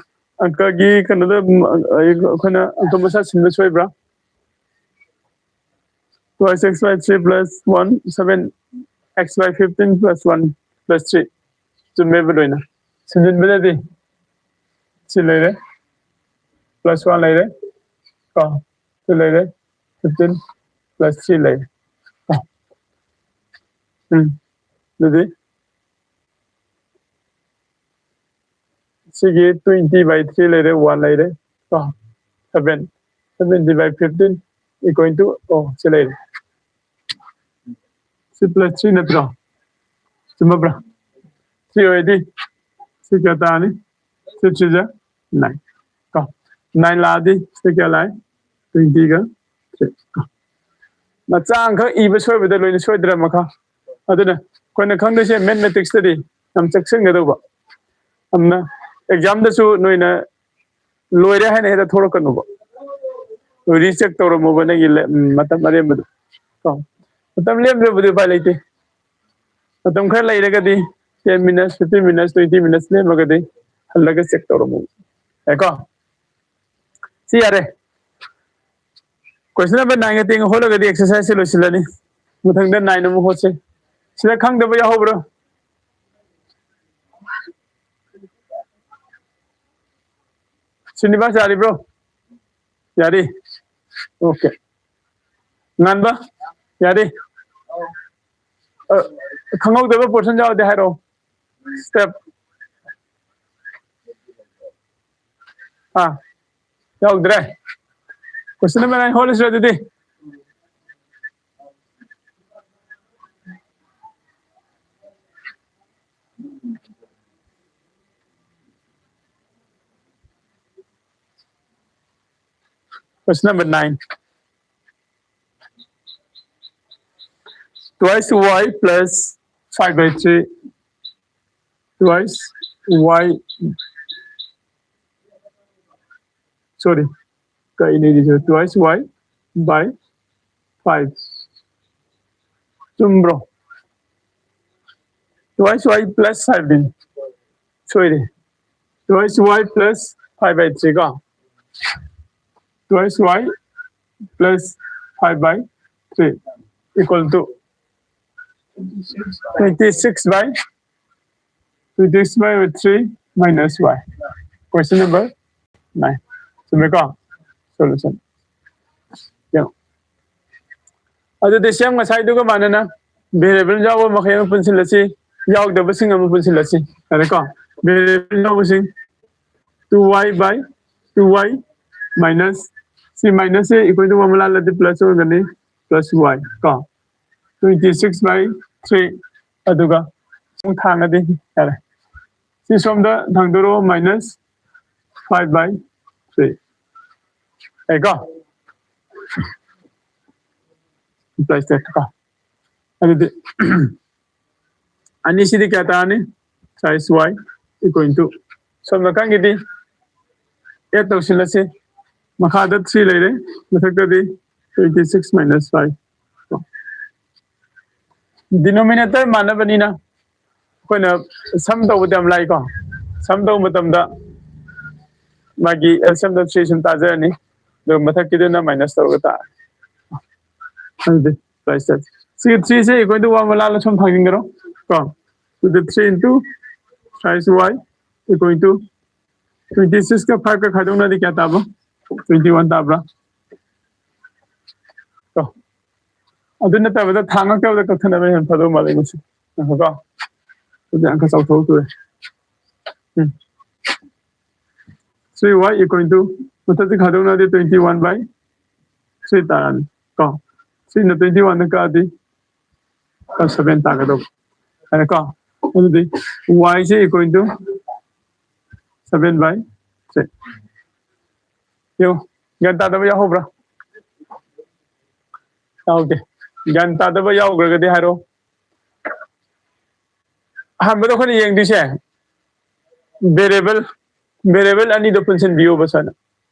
ꯑꯪꯀꯒꯤ ꯀꯩꯅꯣꯗ, ꯎꯝ, ꯑꯩꯈꯣꯏꯅ ꯑꯪꯀ ꯃꯁꯥ ꯁꯤꯟꯕ ꯁꯣꯏꯕ꯭ꯔꯥ? Twice x by three plus one, seven x by fifteen plus one plus three꯫ ꯆꯨꯝꯃꯦꯕ ꯂꯣꯏꯅ꯫ ꯁꯤꯟꯖꯤꯟꯕꯗꯗꯤ ꯁꯤ ꯂꯩꯔꯦ, plus one ꯂꯩꯔꯦ ꯀꯣ, ꯁꯤ ꯂꯩꯔꯦ, fifteen plus three ꯂꯩꯔꯦ ꯀꯣ꯫ ꯎꯝ, ꯑꯗꯨꯗꯤ ꯁꯤꯒꯤ twenty by three ꯂꯩꯔꯦ, one ꯂꯩꯔꯦ ꯀꯣ, seven, seventy by fifteen equal to, ꯑꯣ, ꯁꯤ ꯂꯩꯔꯦ꯫ ꯁꯤ plus three ꯅꯠꯇ꯭ꯔꯣ? ꯆꯨꯝꯃꯕ꯭ꯔꯥ? Three ꯑꯣꯏꯔꯗꯤ ꯁꯤ ꯀꯌꯥ ꯇꯥꯔꯅꯤ? Three three ꯖ nine ꯀꯣ꯫ Nine ꯂꯥꯛꯑꯗꯤ ꯁꯤꯗ ꯀꯌꯥ ꯂꯥꯛꯑꯦ? Twenty ꯒ three ꯀꯣ꯫ ꯃꯆꯥ ꯑꯃꯈꯛ ꯏꯕ ꯁꯣꯏꯕꯗ ꯂꯣꯏꯅ ꯁꯣꯏꯗ꯭ꯔ ꯃꯈꯥ꯫ ꯑꯗꯨꯅ ꯑꯩꯈꯣꯏꯅ ꯈꯪꯗꯣꯏꯁꯦ ꯃꯦꯠꯃꯦꯇꯤꯛꯁꯇꯗꯤ ꯌꯥꯝ ꯆꯦꯛꯁꯤꯟꯒꯗꯧꯕ꯫ ꯌꯥꯝꯅ ꯑꯦꯛꯖꯥꯝꯗꯁꯨ ꯅꯣꯏꯅ ꯂꯣꯏꯔꯦ ꯍꯥꯏꯅ ꯍꯦꯛꯇ ꯊꯣꯛꯂꯛꯀꯅꯨꯕ꯫ ꯔꯤꯆꯦꯛ ꯇꯧꯔꯝꯃꯣꯕ ꯅꯪꯒꯤ ꯂꯦ- ꯎꯝ, ꯃꯇꯝ ꯑꯔꯦꯝꯕꯗꯣ꯫ ꯀꯣ? ꯃꯇꯝ ꯂꯦꯝꯗ꯭ꯔꯕꯗꯤ ꯎꯄꯥꯏ ꯂꯩꯇꯦ꯫ ꯃꯇꯝ ꯈꯔ ꯂꯩꯔꯒꯗꯤ, ten minutes, fifteen minutes, twenty minutes ꯂꯦꯝꯃꯒꯗꯤ ꯍꯜꯂꯒ ꯆꯦꯛ ꯇꯧꯔꯝꯃꯣ꯫ ꯌꯥꯏꯀꯣ? ꯁꯤ ꯌꯥꯔꯦ꯫ Question number nine ꯇꯦꯡ ꯍꯣꯠꯂꯒꯗꯤ exercise ꯁꯦ ꯂꯣꯏꯁꯤꯜꯂꯅꯤ꯫ ꯃꯊꯪꯗ nine ꯑꯃꯨꯛ ꯍꯣꯠꯁꯦ꯫ ꯁꯤꯗ ꯈꯪꯗꯕ ꯌꯥꯎꯍꯧꯕ꯭ꯔꯣ? ꯁ꯭ꯔꯤꯅꯤꯕꯥꯁ ꯌꯥꯔꯤꯕ꯭ꯔꯣ? ꯌꯥꯔꯤ? Okay꯫ ꯉꯥꯟꯕ? ꯌꯥꯔꯤ? ꯑ, ꯈꯪꯍꯧꯗꯕ portion ꯌꯥꯎꯔꯗꯤ ꯍꯥꯏꯔꯛꯑꯣ꯫ Step꯫ ꯑꯥ, ꯌꯥꯎꯗ꯭ꯔꯦ꯫ Question number nine ꯍꯣꯠꯂꯁꯤꯔ ꯑꯗꯨꯗꯤ? Question number nine. Twice y plus five by three. Twice y. Sorry. ꯀꯩꯅꯣ ꯁꯤꯁꯨ? Twice y by five. ꯆꯨꯝꯕ꯭ꯔꯣ? Twice y plus five ꯅꯤ꯫ ꯁꯣꯏꯔꯦ꯫ Twice y plus five by three ꯀꯣ꯫ Twice y plus five by three equal to twenty six by, twenty six by three minus y. Question number nine. ꯆꯨꯝꯃꯦꯀꯣ? Solution. ꯌꯦꯡꯉꯣ꯫ ꯑꯗꯨꯗꯤ same ꯉꯁꯥꯏꯗꯨꯒ ꯃꯥꯟꯅꯅ variable ꯌꯥꯎꯕ ꯃꯈꯩ ꯑꯃ ꯄꯨꯟꯁꯤꯜꯂꯁꯤ, ꯌꯥꯎꯗꯕꯁꯤꯡ ꯑꯃ ꯄꯨꯟꯁꯤꯜꯂꯁꯤ꯫ ꯌꯥꯔꯦꯀꯣ? Variable ꯌꯥꯎꯕꯁꯤꯡ two y by two y minus, ꯁꯤ minus say equal to one ꯂꯥꯜꯂꯗꯤ plus ꯑꯣꯏꯒꯅꯤ, plus y ꯀꯣ꯫ Twenty six by three, ꯑꯗꯨꯒ ꯁꯨꯝ ꯊꯥꯡꯉꯗꯤ ꯌꯥꯔꯦ꯫ ꯁꯤ ꯁꯣꯝꯗ ꯊꯥꯡꯗꯣꯔꯛꯑꯣ, minus five by three꯫ ꯌꯥꯏꯀꯣ? ꯃꯜꯇꯤꯄ꯭ꯂꯥꯏ ꯁ꯭ꯇꯦꯠ ꯀꯣ꯫ ꯑꯗꯨꯗꯤ ꯑꯅꯤꯁꯤꯗꯤ ꯀꯌꯥ ꯇꯥꯔꯅꯤ? Size y equal to ꯁꯣꯝ ꯅꯥꯀꯟꯒꯤꯗꯤ ꯑꯦꯗ ꯇꯧꯁꯤꯜꯂꯁꯤ꯫ ꯃꯈꯥꯗ ꯊ꯭ꯔꯤ ꯂꯩꯔꯦ, ꯃꯊꯛꯇꯗꯤ twenty six minus five꯫ ꯗꯤꯅꯣꯃꯤꯅꯦꯇꯔ ꯃꯥꯟꯅꯕꯅꯤꯅ ꯑꯩꯈꯣꯏꯅ ꯁꯝ ꯇꯧꯕꯗ ꯌꯥꯝ ꯂꯥꯏꯀꯣ꯫ ꯁꯝ ꯇꯧꯕ ꯃꯇꯝꯗ ꯃꯥꯒꯤ ꯑꯦꯜꯁꯤꯌꯝꯗ ꯊ꯭ꯔꯤ ꯁꯨꯝ ꯇꯥꯖꯔꯅꯤ, ꯑꯗꯨꯒ ꯃꯊꯛꯀꯤꯗꯨꯅ ꯃꯥꯏꯅꯁ ꯇꯧꯔꯒ ꯇꯥꯔꯅꯤ꯫ ꯑꯗꯨꯗꯤ ꯄ꯭ꯂꯁ ꯁꯤꯒꯤ ꯊ꯭ꯔꯤꯁꯦ ꯏꯀ꯭ꯋꯦꯜ ꯇꯨ ꯋꯥꯟ ꯃꯂꯥꯜꯂ ꯁꯨꯝ ꯊꯥꯡꯖꯤꯟꯈ꯭ꯔꯣ ꯀꯣ꯫ ꯑꯗꯨꯗꯤ three into size y equal to twenty six ꯀ five ꯀ ꯈꯥꯏꯗꯣꯛꯅꯔꯗꯤ ꯀꯌꯥ ꯇꯥꯕ? Twenty one ꯇꯥꯕ꯭ꯔꯥ? ꯀꯣ꯫ ꯑꯗꯨ ꯅꯠꯇꯕꯗ ꯊꯥꯡ ꯉꯛꯇꯕꯗ ꯀꯛꯊꯠꯅꯕ ꯍꯦꯟꯅ ꯐꯗꯧ ꯃꯥꯜꯂꯦ ꯉꯁꯤ꯫ ꯉꯥꯏꯈꯣꯀꯣ꯫ ꯑꯗꯨꯗꯤ ꯑꯪꯀ ꯆꯥꯎꯊꯣꯛꯇꯣꯔꯦ꯫ ꯎꯝ꯫ Three y equal to ꯃꯊꯛꯇ ꯈꯥꯏꯗꯣꯛꯅꯔꯗꯤ twenty one by three ꯇꯥꯔꯅꯤ ꯀꯣ꯫ Three ꯅ twenty one ꯗ ꯀꯛꯑꯗꯤ seven ꯇꯥꯒꯗꯧꯕ꯫ ꯍꯥꯏꯔꯦꯀꯣ? ꯑꯗꯨꯗꯤ y say equal to seven by three꯫ ꯌꯦꯡꯉꯣ, ꯒ꯭ꯌꯥꯟ ꯇꯥꯗꯕ ꯌꯥꯎꯍꯧꯕ꯭ꯔꯥ? ꯌꯥꯎꯗꯦ꯫ ꯒ꯭ꯌꯥꯟ ꯇꯥꯗꯕ ꯌꯥꯎꯈ꯭ꯔꯒꯗꯤ ꯍꯥꯏꯔꯛꯑꯣ꯫ ꯑꯍꯥꯟꯕꯗ ꯑꯩꯈꯣꯏꯅ ꯌꯦꯡꯗꯣꯏꯁꯦ ꯚꯦꯔꯤꯌꯦꯕꯜ, ꯚꯦꯔꯤꯌꯦꯕꯜ ꯑꯅꯤꯗꯣ ꯄꯨꯟꯁꯤꯟꯕꯤꯌꯣꯕ ꯁꯨꯃꯥꯏꯅ꯫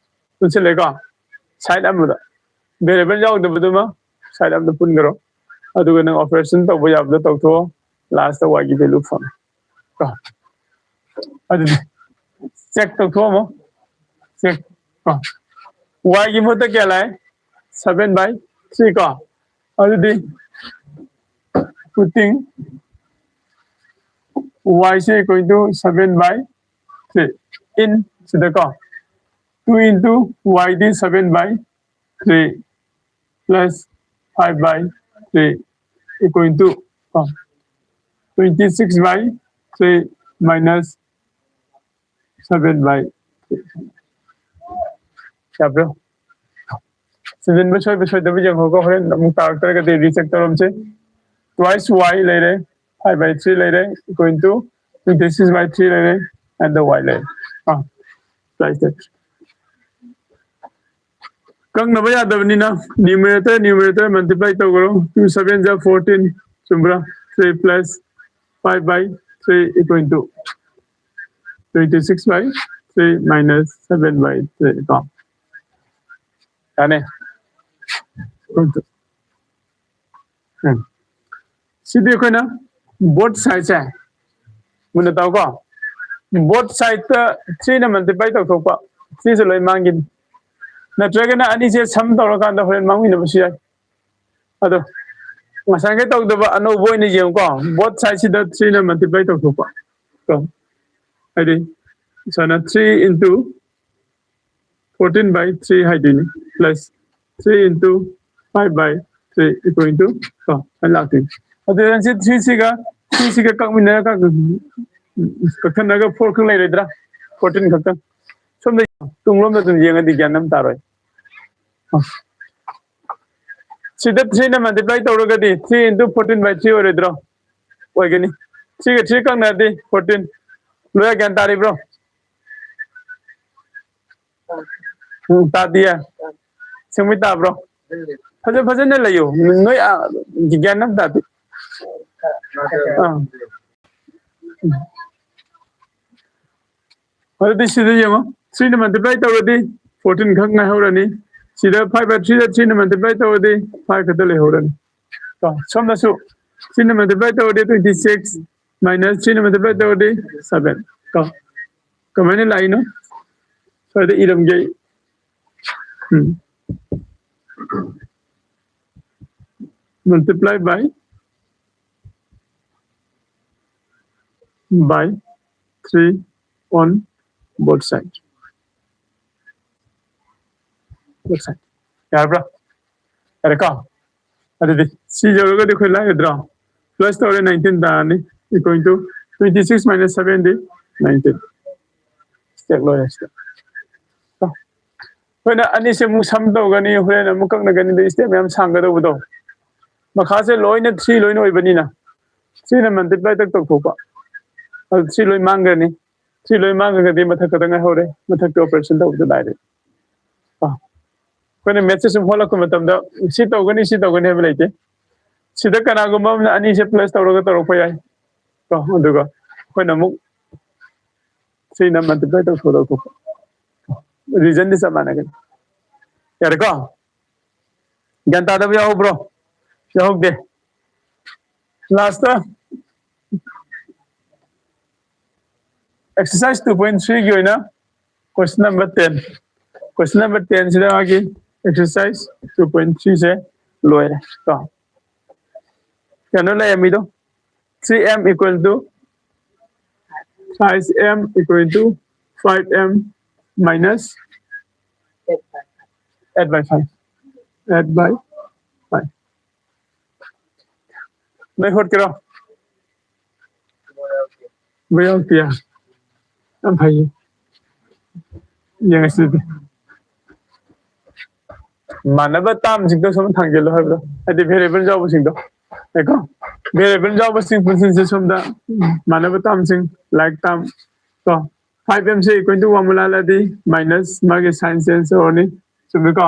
ꯄꯨꯟꯁꯤꯜꯂꯦꯀꯣ? ꯁꯥꯏꯠ ꯑꯃꯗ ꯚꯦꯔꯤꯌꯦꯕꯜ ꯌꯥꯎꯗꯕꯗꯨꯃ ꯁꯥꯏꯠ ꯑꯃꯗ ꯄꯨꯟꯈ꯭ꯔꯣ꯫ ꯑꯗꯨꯒ ꯅꯪ ꯑꯣꯄꯔꯦꯁꯟ ꯇꯧꯕ ꯌꯥꯕꯗꯣ ꯇꯧꯊꯣꯛꯑꯣ꯫ ꯂꯥꯁꯇ y ꯒꯤ ꯚꯦꯂꯨ ꯐꯪꯉꯦ ꯀꯣ꯫ ꯑꯗꯨꯗꯤ ꯆꯦꯛ ꯇꯧꯊꯣꯛꯑꯝꯃꯣ꯫ ꯆꯦꯛ ꯀꯣ꯫ Y ꯒꯤ ꯃꯍꯨꯠꯇ ꯀꯌꯥ ꯂꯥꯛꯑꯦ? Seven by three ꯀꯣ꯫ ꯑꯗꯨꯗꯤ putting y say equal to seven by three in ꯁꯤꯗꯀꯣ, two into y D seven by three plus five by three equal to ꯀꯣ, twenty six by three minus seven by three꯫ ꯌꯥꯕ꯭ꯔꯣ? ꯁꯤꯖꯤꯟꯕ ꯁꯣꯏꯕ ꯁꯣꯏꯗꯕ ꯌꯦꯡꯍꯧꯒ, ꯍꯣꯔꯦꯟ ꯑꯃꯨꯛ ꯇꯥꯔꯛꯇ꯭ꯔꯒꯗꯤ ꯔꯤꯆꯦꯛ ꯇꯧꯔꯝꯁꯦ꯫ Twice y ꯂꯩꯔꯦ, five by three ꯂꯩꯔꯦ, equal to twenty six by three ꯂꯩꯔꯦ, and the y ꯂꯩꯔꯦ꯫ ꯑꯥ, twice ꯂꯩꯔꯦ꯫ ꯀꯛꯅꯕ ꯌꯥꯗꯕꯅꯤꯅ numerator numerator multiply ꯇꯧꯈ꯭ꯔꯣ꯫ Two seven ꯖꯥ fourteen, ꯆꯨꯝꯕ꯭ꯔꯥ? Three plus five by three equal to twenty six by three minus seven by three ꯀꯣ꯫ ꯌꯥꯅꯤ? ꯎꯝ꯫ ꯁꯤꯗꯤ ꯑꯩꯈꯣꯏꯅ both side ꯁꯦ ꯃꯨꯟꯅ ꯇꯥꯎꯀꯣ꯫ Both side ꯇ three ꯅ multiply ꯇꯧꯊꯣꯛꯄ꯫ Three ꯁꯦ ꯂꯣꯏ ꯃꯥꯡꯈꯤꯅꯤ꯫ ꯅꯠꯇ꯭ꯔꯒꯅ ꯑꯅꯤꯁꯦ sum ꯇꯧꯔꯀꯥꯟꯗ ꯍꯣꯔꯦꯟ ꯃꯥꯡꯃꯤꯟꯅꯕꯁꯨ ꯌꯥꯏ꯫ ꯑꯗꯣ ꯉꯁꯥꯏꯒꯤ ꯇꯧꯗꯕ ꯑꯅꯧꯕ ꯑꯣꯏꯅ ꯌꯦꯡꯉꯨꯀꯣ꯫ Both side ꯁꯤꯗ three ꯅ multiply ꯇꯧꯊꯣꯛꯄ꯫ ꯀꯣ꯫ ꯍꯥꯏꯗꯤ ꯁꯨꯃꯥꯏꯅ three into fourteen by three ꯍꯥꯏꯗꯣꯏꯅꯤ, plus three into five by three equal to ꯀꯣ, ꯁꯨꯃꯥꯏꯅ ꯂꯥꯛꯇꯣꯏꯅꯤ꯫ ꯑꯗꯨꯗ ꯁꯤ three ꯁꯤꯒ three ꯁꯤꯒ ꯀꯛꯃꯤꯟꯅꯔꯒ ꯀꯛꯊꯠꯅꯔꯒ four ꯈꯛ ꯂꯩꯔꯣꯏꯗ꯭ꯔꯥ? Fourteen ꯈꯛꯇꯪ꯫ ꯁꯣꯝꯗ ꯇꯨꯡꯂꯣꯝꯗ ꯑꯗꯨꯝ ꯌꯦꯡꯉꯗꯤ ꯒ꯭ꯌꯥꯟ ꯑꯃ ꯇꯥꯔꯣꯏ꯫ ꯁꯤꯗ three ꯅ multiply ꯇꯧꯔꯒꯗꯤ three into fourteen by three ꯑꯣꯏꯔꯣꯏꯗ꯭ꯔꯣ? ꯑꯣꯏꯒꯅꯤ꯫ Three ꯒ three ꯀꯛꯅꯔꯗꯤ fourteen꯫ ꯂꯣꯏ ꯒ꯭ꯌꯥꯟ ꯇꯥꯔꯤꯕ꯭ꯔꯣ? ꯎꯝ, ꯇꯥꯗꯤꯌꯦ꯫ ꯁꯦꯡꯕꯩ ꯇꯥꯕ꯭ꯔꯣ? ꯐꯖ ꯐꯖꯅ ꯂꯩꯌꯣ꯫ ꯅꯣꯏ, ꯑ, ꯒ꯭ꯌꯥꯟ ꯑꯝ ꯇꯥꯗꯦ꯫ ꯑꯥ꯫ ꯑꯗꯨꯗꯤ ꯁꯤꯗ ꯌꯦꯡꯉꯣ꯫ Three ꯅ multiply ꯇꯧꯔꯗꯤ fourteen ꯈꯛ ꯉꯥꯏꯍꯧꯔꯅꯤ꯫ ꯁꯤꯗ five by three the three ꯅ multiply ꯇꯧꯔꯗꯤ five ꯈꯛꯇ ꯂꯩꯍꯧꯔꯅꯤ꯫ ꯀꯣ, ꯁꯣꯝꯗꯁꯨ three ꯅ multiply ꯇꯧꯔꯗꯤ twenty six, minus three ꯅ multiply ꯇꯧꯔꯗꯤ seven꯫ ꯀꯣ, ꯀꯃꯥꯏꯅ ꯂꯥꯛꯏꯅꯣ? ꯁ꯭ꯋꯥꯏꯗ ꯏꯔꯝꯒꯦ ꯑꯩ꯫ ꯎꯝ꯫ Multiply by, by three on both side. Both side. ꯌꯥꯔꯕ꯭ꯔꯥ? ꯌꯥꯔꯦꯀꯣ? ꯑꯗꯨꯗꯤ ꯁꯤ ꯌꯧꯔꯒꯗꯤ ꯑꯩꯈꯣꯏ ꯂꯥꯏꯒꯗ꯭ꯔꯣ? Plus ꯇꯧꯔꯦ, nineteen ꯇꯥꯔꯅꯤ, equal to twenty six minus seven D nineteen꯫ Step ꯂꯣꯏꯔꯦ, step꯫ ꯀꯣ? ꯑꯩꯈꯣꯏꯅ ꯑꯅꯤꯁꯦ ꯑꯃꯨꯛ sum ꯇꯧꯒꯅꯤ, ꯍꯣꯔꯦꯟ ꯑꯃꯨꯛ ꯀꯛꯅꯒꯅꯤ, ꯑꯗꯩ step ꯃꯌꯥꯝ ꯁꯥꯡꯒꯗꯧꯕꯗꯣ꯫ ꯃꯈꯥꯁꯦ ꯂꯣꯏꯅ three ꯂꯣꯏꯅ ꯑꯣꯏꯕꯅꯤꯅ three ꯅ multiply ꯇꯛ ꯇꯧꯊꯣꯛꯄ꯫ ꯑꯗꯨ three ꯂꯣꯏ ꯃꯥꯡꯈ꯭ꯔꯅꯤ꯫ Three ꯂꯣꯏ ꯃꯥꯡꯈ꯭ꯔꯒꯗꯤ ꯃꯊꯛ ꯈꯛꯇ ꯉꯥꯏꯍꯧꯔꯦ꯫ ꯃꯊꯛꯇ operation ꯇꯧꯕꯗ ꯂꯥꯏꯔꯦ꯫ ꯀꯣ? ꯑꯩꯈꯣꯏꯅ ꯃꯦꯠꯁꯦ ꯁꯨꯝ ꯍꯣꯠꯂꯛꯄ ꯃꯇꯝꯗ ꯁꯤ ꯇꯧꯒꯅꯤ, ꯁꯤ ꯇꯧꯒꯅꯤ ꯍꯥꯏꯕ ꯂꯩꯇꯦ꯫ ꯁꯤꯗ ꯀꯅꯥꯒꯨꯝꯕ ꯑꯃꯅ ꯑꯅꯤꯁꯦ ꯄ꯭ꯂꯁ ꯇꯧꯔꯒ ꯇꯧꯔꯛꯄ ꯌꯥꯏ ꯀꯣ꯫ ꯑꯗꯨꯒ ꯑꯩꯈꯣꯏꯅ ꯑꯃꯨꯛ ꯁꯤꯅ ꯃꯜꯇꯤꯄ꯭ꯂꯥꯏ ꯇꯧꯊꯣꯛ ꯇꯧꯊꯣꯛꯄ꯫ ꯔꯤꯖꯟꯗꯤ ꯆꯞ ꯃꯥꯟꯅꯒꯅꯤ꯫ ꯌꯥꯔꯦꯀꯣ? ꯒ꯭ꯌꯥꯟ ꯇꯥꯗꯕ ꯌꯥꯎꯍꯧꯕ꯭ꯔꯣ? ꯌꯥꯎꯍꯧꯗꯦ꯫ ꯂꯥꯁꯇ ꯑꯦꯛꯁꯔꯁꯥꯏꯁ ꯇꯨ ꯄꯣꯏꯟ ꯊ꯭ꯔꯤꯒꯤ ꯑꯣꯏꯅ ꯀꯣꯏꯁꯟ ꯅꯝꯕꯔ ꯇꯦꯟ꯫ ꯀꯣꯏꯁꯟ ꯅꯝꯕꯔ ꯇꯦꯟꯁꯤꯗ ꯃꯥꯒꯤ ꯑꯦꯛꯁꯔꯁꯥꯏꯁ ꯇꯨ ꯄꯣꯏꯟ ꯊ꯭ꯔꯤꯁꯦ ꯂꯣꯏꯔꯦ ꯀꯣ꯫ ꯀꯩꯅꯣ ꯂꯩꯔꯝꯃꯤꯗꯣ, three m equal to, size m equal to five m minus eight by five, eight by five. ꯅꯣꯏ ꯍꯣꯠꯀꯦꯔꯣ? ꯕꯣꯏ ꯌꯥꯎꯗꯤꯌꯦ? ꯌꯥꯝ ꯐꯩꯌꯦ꯫ ꯌꯦꯡꯉꯁꯤ ꯑꯗꯨꯗꯤ꯫ ꯃꯥꯟꯅꯕ ꯇꯥꯝꯁꯤꯡꯗꯣ ꯁꯨꯝ ꯊꯥꯡꯖꯤꯜꯂꯣ ꯍꯥꯏꯕꯗꯣ, ꯍꯥꯏꯗꯤ ꯚꯦꯔꯤꯌꯦꯕꯜ ꯌꯥꯎꯕꯁꯤꯡꯗꯣ꯫ ꯀꯣ, ꯚꯦꯔꯤꯌꯦꯕꯜ ꯌꯥꯎꯕꯁꯤꯡ ꯄꯨꯟꯁꯤꯟꯁꯦ ꯁꯣꯝꯗ ꯃꯥꯟꯅꯕ ꯇꯥꯝꯁꯤꯡ, ꯂꯥꯏꯛ ꯇꯥꯝ ꯀꯣ꯫ Five m ꯁꯦ equal to one ꯂꯥꯜꯂꯗꯤ ꯃꯥꯏꯅꯁ ꯃꯥꯒꯤ ꯁꯥꯏꯟ ꯆꯦꯟꯖ ꯇꯧꯔꯅꯤ꯫ ꯆꯨꯝꯃꯤꯀꯣ?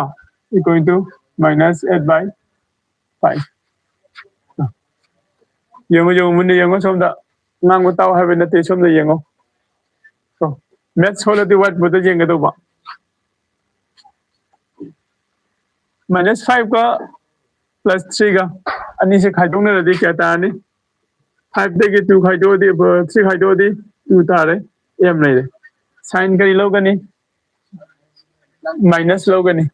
Equal to minus eight by five. ꯌꯦꯡꯉꯣ, ꯌꯦꯡꯉꯣ, ꯃꯨꯟꯅ ꯌꯦꯡꯉꯣ ꯁꯣꯝꯗ꯫ ꯉꯥꯡꯕ ꯇꯥꯎ ꯍꯥꯏꯕ ꯅꯠꯇꯦ, ꯁꯣꯝꯗ ꯌꯦꯡꯉꯣ꯫ ꯀꯣ, ꯃꯦꯠꯁ ꯍꯣꯜꯂꯗꯤ ꯋꯥꯏꯠ ꯕꯣꯔꯗꯇ ꯌꯦꯡꯒꯗꯧꯕ꯫ ꯃꯥꯏꯅꯁ ꯐꯥꯏꯚꯀ ꯄ꯭ꯂꯁ ꯊ꯭ꯔꯤꯒ ꯑꯅꯤꯁꯦ ꯈꯥꯏꯗꯣꯛꯅꯔꯗꯤ ꯀꯌꯥ ꯇꯥꯔꯅꯤ? ꯐꯥꯏꯚꯇꯒꯤ ꯇꯨ ꯈꯥꯏꯗꯣꯛꯑꯗꯤ, ꯊ꯭ꯔꯤ ꯈꯥꯏꯗꯣꯛꯑꯗꯤ ꯇꯨ ꯇꯥꯔꯦ, ꯑꯦꯝ ꯂꯩꯔꯦ꯫ ꯁꯥꯏꯟ ꯀꯔꯤ ꯂꯧꯒꯅꯤ? ꯃꯥꯏꯅꯁ ꯂꯧꯒꯅꯤ꯫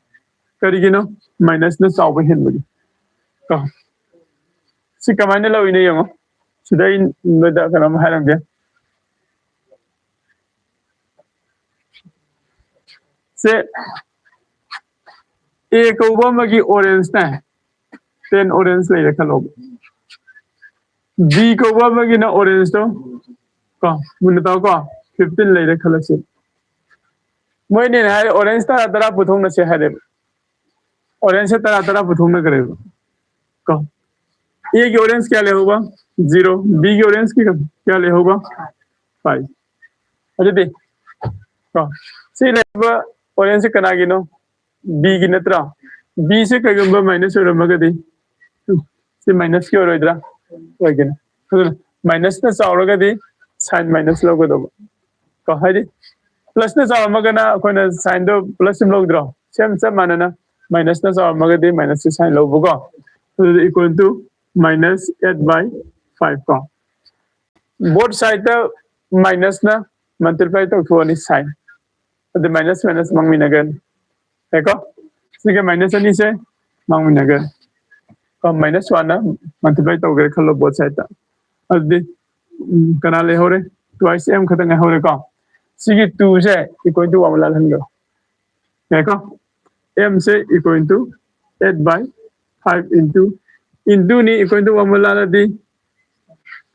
ꯀꯔꯤꯒꯤꯅꯣ? ꯃꯥꯏꯅꯁꯅ ꯆꯥꯎꯕ ꯍꯦꯟꯕꯒꯤ꯫ ꯀꯣ, ꯁꯤ ꯀꯃꯥꯏꯅ ꯂꯧꯔꯤꯅꯣ ꯌꯦꯡꯉꯣ꯫ ꯁꯤꯗ ꯑꯩ ꯅꯣꯏꯗ ꯀꯩꯅꯣꯝ ꯍꯥꯏꯔꯝꯒꯦ꯫ ꯁꯦ, ꯑꯦ ꯀꯧꯕ ꯑꯃꯒꯤ ꯑꯣꯔꯦꯟꯖꯅꯦ, ꯇꯦꯟ ꯑꯣꯔꯦꯟꯖ ꯂꯩꯔꯦ ꯈꯜꯂꯣꯕ꯫ ꯕꯤ ꯀꯧꯕ ꯑꯃꯒꯤꯅ ꯑꯣꯔꯦꯟꯖꯇꯣ, ꯀꯣ, ꯃꯨꯟꯅ ꯇꯥꯎ ꯀꯣ, ꯐꯤꯐꯇꯤꯟ ꯂꯩꯔꯦ ꯈꯜꯂꯁꯤ꯫ ꯃꯣꯏꯅꯦꯅ ꯍꯥꯏꯔꯦ ꯑꯣꯔꯦꯟꯖ ꯇꯔꯥ ꯇꯔꯥ ꯄꯨꯊꯣꯛꯅꯁꯦ ꯍꯥꯏꯔꯦꯕ꯫ ꯑꯣꯔꯦꯟꯖꯁꯦ ꯇꯔꯥ ꯇꯔꯥ ꯄꯨꯊꯣꯛꯅꯈ꯭ꯔꯦꯕ꯫ ꯀꯣ, ꯑꯦꯒꯤ ꯑꯣꯔꯦꯟꯖ ꯀꯌꯥ ꯂꯩꯍꯧꯕ? ꯖꯤꯔꯣ꯫ ꯕꯤꯒꯤ ꯑꯣꯔꯦꯟꯖꯀꯤ ꯀꯌꯥ ꯂꯩꯍꯧꯕ? ꯐꯥꯏꯚ꯫ ꯑꯗꯨꯗꯤ, ꯀꯣ, ꯁꯤ ꯂꯩꯔꯤꯕ ꯑꯣꯔꯦꯟꯖꯁꯦ ꯀꯅꯥꯒꯤꯅꯣ? ꯕꯤꯒꯤ ꯅꯠꯇ꯭ꯔꯣ? ꯕꯤꯁꯦ ꯀꯩꯒꯨꯝꯕ ꯃꯥꯏꯅꯁ ꯑꯣꯏꯔꯝꯃꯒꯗꯤ ꯁꯤ ꯃꯥꯏꯅꯁꯀꯤ ꯑꯣꯏꯔꯣꯏꯗ꯭ꯔꯥ? ꯑꯣꯏꯒꯅꯤ꯫ ꯑꯗꯨꯅ ꯃꯥꯏꯅꯁꯅ ꯆꯥꯎꯔꯒꯗꯤ ꯁꯥꯏꯟ ꯃꯥꯏꯅꯁ ꯂꯧꯒꯗꯧꯕ ꯀꯣ꯫ ꯍꯥꯏꯗꯤ ꯄ꯭ꯂꯁꯅ ꯆꯥꯎꯔꯝꯃꯒꯅ ꯑꯩꯈꯣꯏꯅ ꯁꯥꯏꯟꯗꯣ ꯄ꯭ꯂꯁ ꯑꯗꯨꯝ ꯂꯧꯗ꯭ꯔꯣ? ꯁꯦꯝ ꯆꯞ ꯃꯥꯟꯅꯅ ꯃꯥꯏꯅꯁꯅ ꯆꯥꯎꯔꯝꯃꯒꯗꯤ ꯃꯥꯏꯅꯁꯀꯤ ꯁꯥꯏꯟ ꯂꯧꯕꯀꯣ꯫ ꯑꯗꯨꯗꯤ equal to minus eight by five ꯀꯣ꯫ Both sideꯇ ꯃꯥꯏꯅꯁꯅ ꯃꯜꯇꯤꯄ꯭ꯂꯥꯏ ꯇꯧꯊꯣꯛꯑꯅꯤ ꯁꯥꯏꯟ꯫ ꯑꯗꯨ ꯃꯥꯏꯅꯁ ꯃꯥꯏꯅꯁ ꯃꯥꯡꯃꯤꯟꯅꯒꯅꯤ꯫ ꯌꯥꯏꯀꯣ? ꯁꯤꯒ ꯃꯥꯏꯅꯁ ꯑꯅꯤꯁꯦ ꯃꯥꯡꯃꯤꯟꯅꯒꯅꯤ꯫ ꯀꯣ, ꯃꯥꯏꯅꯁ ꯋꯥꯟꯅ ꯃꯜꯇꯤꯄ꯭ꯂꯥꯏ ꯇꯧꯒꯦ ꯈꯜꯂꯣ ꯕꯣꯠ ꯁꯥꯏꯗꯇ꯫ ꯑꯗꯨꯗꯤ ꯎꯝ, ꯀꯅꯥ ꯂꯩꯍꯧꯔꯦ? ꯇ꯭ꯋꯥꯏꯁ ꯑꯦꯝ ꯈꯛꯇꯪ ꯉꯥꯏꯍꯧꯔꯦꯀꯣ꯫ ꯁꯤꯒꯤ ꯇꯨꯁꯦ equal to ꯋꯥꯟ ꯂꯥꯜꯍꯟꯈ꯭ꯔꯣ꯫ ꯌꯥꯏꯀꯣ? ꯑꯦꯝꯁꯦ equal to eight by five into, intoꯅꯤ, equal to ꯋꯥꯟ ꯂꯥꯜꯂꯗꯤ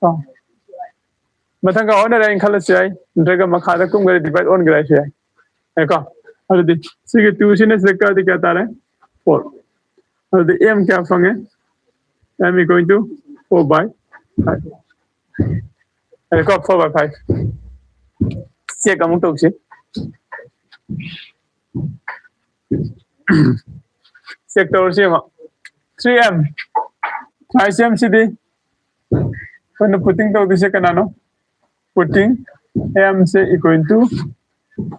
ꯀꯣ, ꯃꯊꯪꯒ ꯑꯣꯟꯅꯔꯦ ꯍꯥꯏꯅ ꯈꯜꯂꯁꯨ ꯌꯥꯏ, ꯅꯠꯇ꯭ꯔꯒ ꯃꯈꯥꯗ ꯀꯨꯝꯈ꯭ꯔꯦ, ꯗꯤꯚꯥꯏꯠ ꯑꯣꯟꯈ꯭ꯔꯦ ꯍꯥꯏꯁꯨ ꯌꯥꯏ꯫ ꯌꯥꯏꯀꯣ? ꯑꯗꯨꯗꯤ ꯁꯤꯒꯤ ꯇꯨꯁꯤꯅ ꯁꯤꯗ ꯀꯛꯑꯗꯤ ꯀꯌꯥ ꯇꯥꯔꯦ? ꯐꯣꯔ꯫ ꯑꯗꯨꯗꯤ ꯑꯦꯝ ꯀꯌꯥ ꯐꯪꯉꯦ? M equal to four by five꯫ ꯌꯥꯏꯀꯣ? Four by five꯫ ꯆꯦꯛ ꯑꯃꯨꯛ ꯇꯧꯁꯤ꯫ ꯆꯦꯛ ꯇꯧꯔꯁꯤ ꯑꯃꯨꯛ꯫ Three M꯫ Three M ꯁꯤꯗꯤ ꯑꯩꯈꯣꯏꯅ putting ꯇꯧꯗꯣꯏꯁꯦ ꯀꯅꯥꯅꯣ? Putting M ꯁꯦ equal to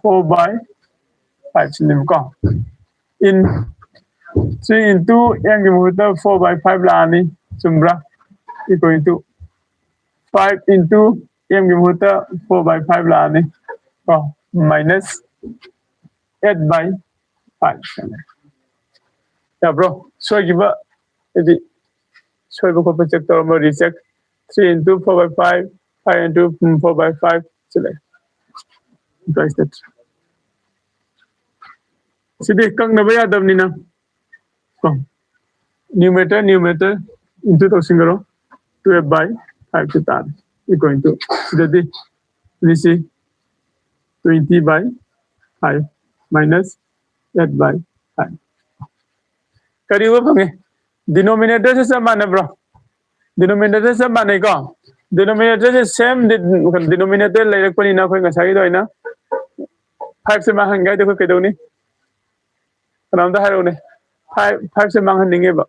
four by five ꯁꯤꯅꯦꯕꯀꯣ꯫ In three into M ꯒꯤ ꯃꯍꯨꯠꯇ four by five ꯂꯥꯛꯑꯅꯤ꯫ ꯆꯨꯝꯕ꯭ꯔꯥ? Equal to five into M ꯒꯤ ꯃꯍꯨꯠꯇ four by five ꯂꯥꯛꯑꯅꯤ ꯀꯣ꯫ Minus eight by five꯫ ꯌꯥꯕ꯭ꯔꯣ? ꯁꯣꯏꯈꯤꯕ, ꯍꯥꯏꯗꯤ ꯁꯣꯏꯕ ꯈꯣꯠꯄ ꯆꯦꯛ ꯇꯧꯔꯝꯕ, recheck꯫ Three into four by five, five into four by five ꯁꯤ ꯂꯩ꯫ Twice that꯫ ꯁꯤꯗꯤ ꯀꯛꯅꯕ ꯌꯥꯗꯕꯅꯤꯅ ꯀꯣ, numerator numerator into ꯇꯧꯁꯤꯟꯈ꯭ꯔꯣ꯫ Twelve by five ꯁꯤ ꯇꯥꯔꯦ꯫ Equal to ꯁꯤꯗꯗꯤ ꯁꯤ twenty by five minus eight by five꯫ ꯀꯔꯤ ꯎꯕ ꯐꯪꯉꯤ? Denominator ꯁꯦ ꯆꯞ ꯃꯥꯟꯅꯕ꯭ꯔꯣ? Denominator ꯁꯦ ꯆꯞ ꯃꯥꯟꯅꯩꯀꯣ꯫ Denominator ꯁꯦ same denominator ꯂꯩꯔꯛꯄꯅꯤꯅ ꯑꯩꯈꯣꯏ ꯉꯁꯥꯏꯒꯤꯗꯣ ꯑꯩꯅ five ꯁꯦ ꯃꯥꯡꯍꯟꯒꯦ ꯍꯥꯏꯗꯤ ꯑꯩꯈꯣꯏ ꯀꯩꯗꯧꯅꯤ? ꯀꯅꯥꯝꯇ ꯍꯥꯏꯔꯛꯎꯅꯦ꯫ Five, five ꯁꯦ ꯃꯥꯡꯍꯟꯅꯤꯡꯉꯦꯕ꯫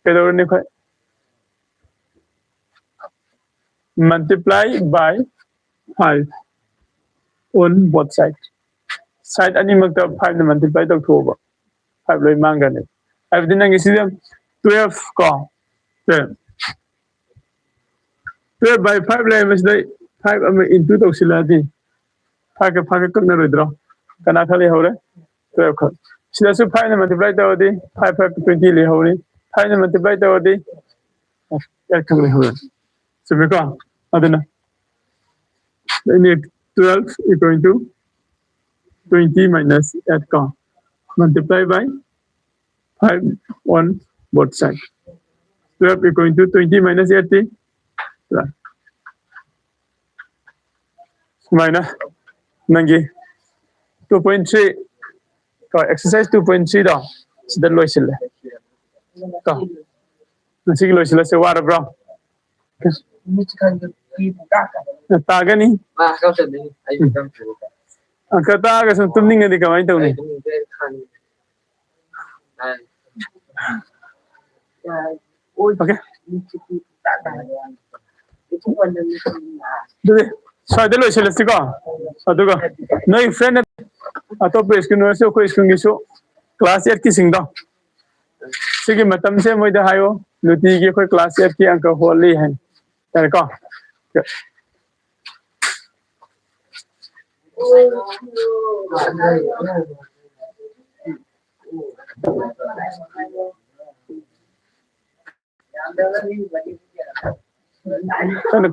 ꯀꯩꯗꯧꯔꯅꯤ ꯑꯩꯈꯣꯏ? Multiply by five on both side. Side ꯑꯅꯤꯃꯛꯇ five ꯅ multiply ꯇꯧꯊꯣꯛꯑꯣꯕ꯫ Five ꯂꯣꯏ ꯃꯥꯡꯈ꯭ꯔꯅꯤ꯫ ꯍꯥꯏꯕꯗꯤ ꯅꯪꯒꯤ ꯁꯤꯗ twelve ꯀꯣ, twelve, twelve by five ꯂꯩꯔꯝꯕꯁꯤꯗ five ꯑꯃ into ꯇꯧꯁꯤꯜꯂꯛꯑꯗꯤ five ꯀ five ꯀ ꯀꯛꯅꯔꯣꯏꯗ꯭ꯔꯣ? ꯀꯅꯥ ꯈꯔ ꯂꯩꯍꯧꯔꯦ? Twelve ꯈꯛ꯫ ꯁꯤꯗꯁꯨ five ꯅ multiply ꯇꯧꯔꯗꯤ five five twenty ꯂꯩꯍꯧꯔꯤ꯫ Five ꯅ multiply ꯇꯧꯔꯗꯤ eight ꯈꯛ ꯂꯩꯍꯧꯔꯦ꯫ ꯆꯨꯝꯃꯤꯀꯣ? ꯑꯗꯨꯅ twelve equal to twenty minus eight ꯀꯣ, multiply by five on both side. Twelve equal to twenty minus eight T ꯁꯨꯃꯥꯏꯅ ꯅꯪꯒꯤ two point three ꯀꯣ, exercise two point three ꯗꯣ ꯁꯤꯗ ꯂꯣꯏꯁꯤꯜꯂꯦ ꯀꯣ꯫ ꯉꯁꯤꯒꯤ ꯂꯣꯏꯁꯤꯜꯂꯁꯦ꯫ ꯋꯥꯔꯕ꯭ꯔꯣ? ꯇꯥꯒꯅꯤ꯫ ꯑꯪꯀ ꯇꯥꯛꯑꯒ ꯁꯨꯝ ꯇꯨꯝꯅꯤꯡꯉꯗꯤ ꯀꯃꯥꯏꯅ ꯇꯧꯅꯤ? Okay. ꯑꯗꯨꯗꯤ ꯁ꯭ꯋꯥꯏꯗ ꯂꯣꯏꯁꯤꯜꯂꯁꯤꯀꯣ꯫ ꯑꯗꯨꯒ ꯅꯣꯏ friend ꯑꯇꯣꯞꯄ ꯁ꯭ꯀꯨꯜ ꯑꯣꯏꯔꯁꯨ ꯑꯩꯈꯣꯏ ꯁ꯭ꯀꯨꯜꯒꯤꯁꯨ class eight ꯀꯤꯁꯤꯡꯗꯣ, ꯁꯤꯒꯤ ꯃꯇꯝꯁꯦ ꯃꯣꯏꯗ ꯍꯥꯏꯌꯣ, ꯅꯨꯡꯇꯤꯒꯤ ꯑꯩꯈꯣꯏ class eight ꯀꯤ ꯑꯪꯀ ꯍꯣꯜꯂꯤ ꯍꯥꯏꯅ꯫ ꯌꯥꯔꯦꯀꯣ?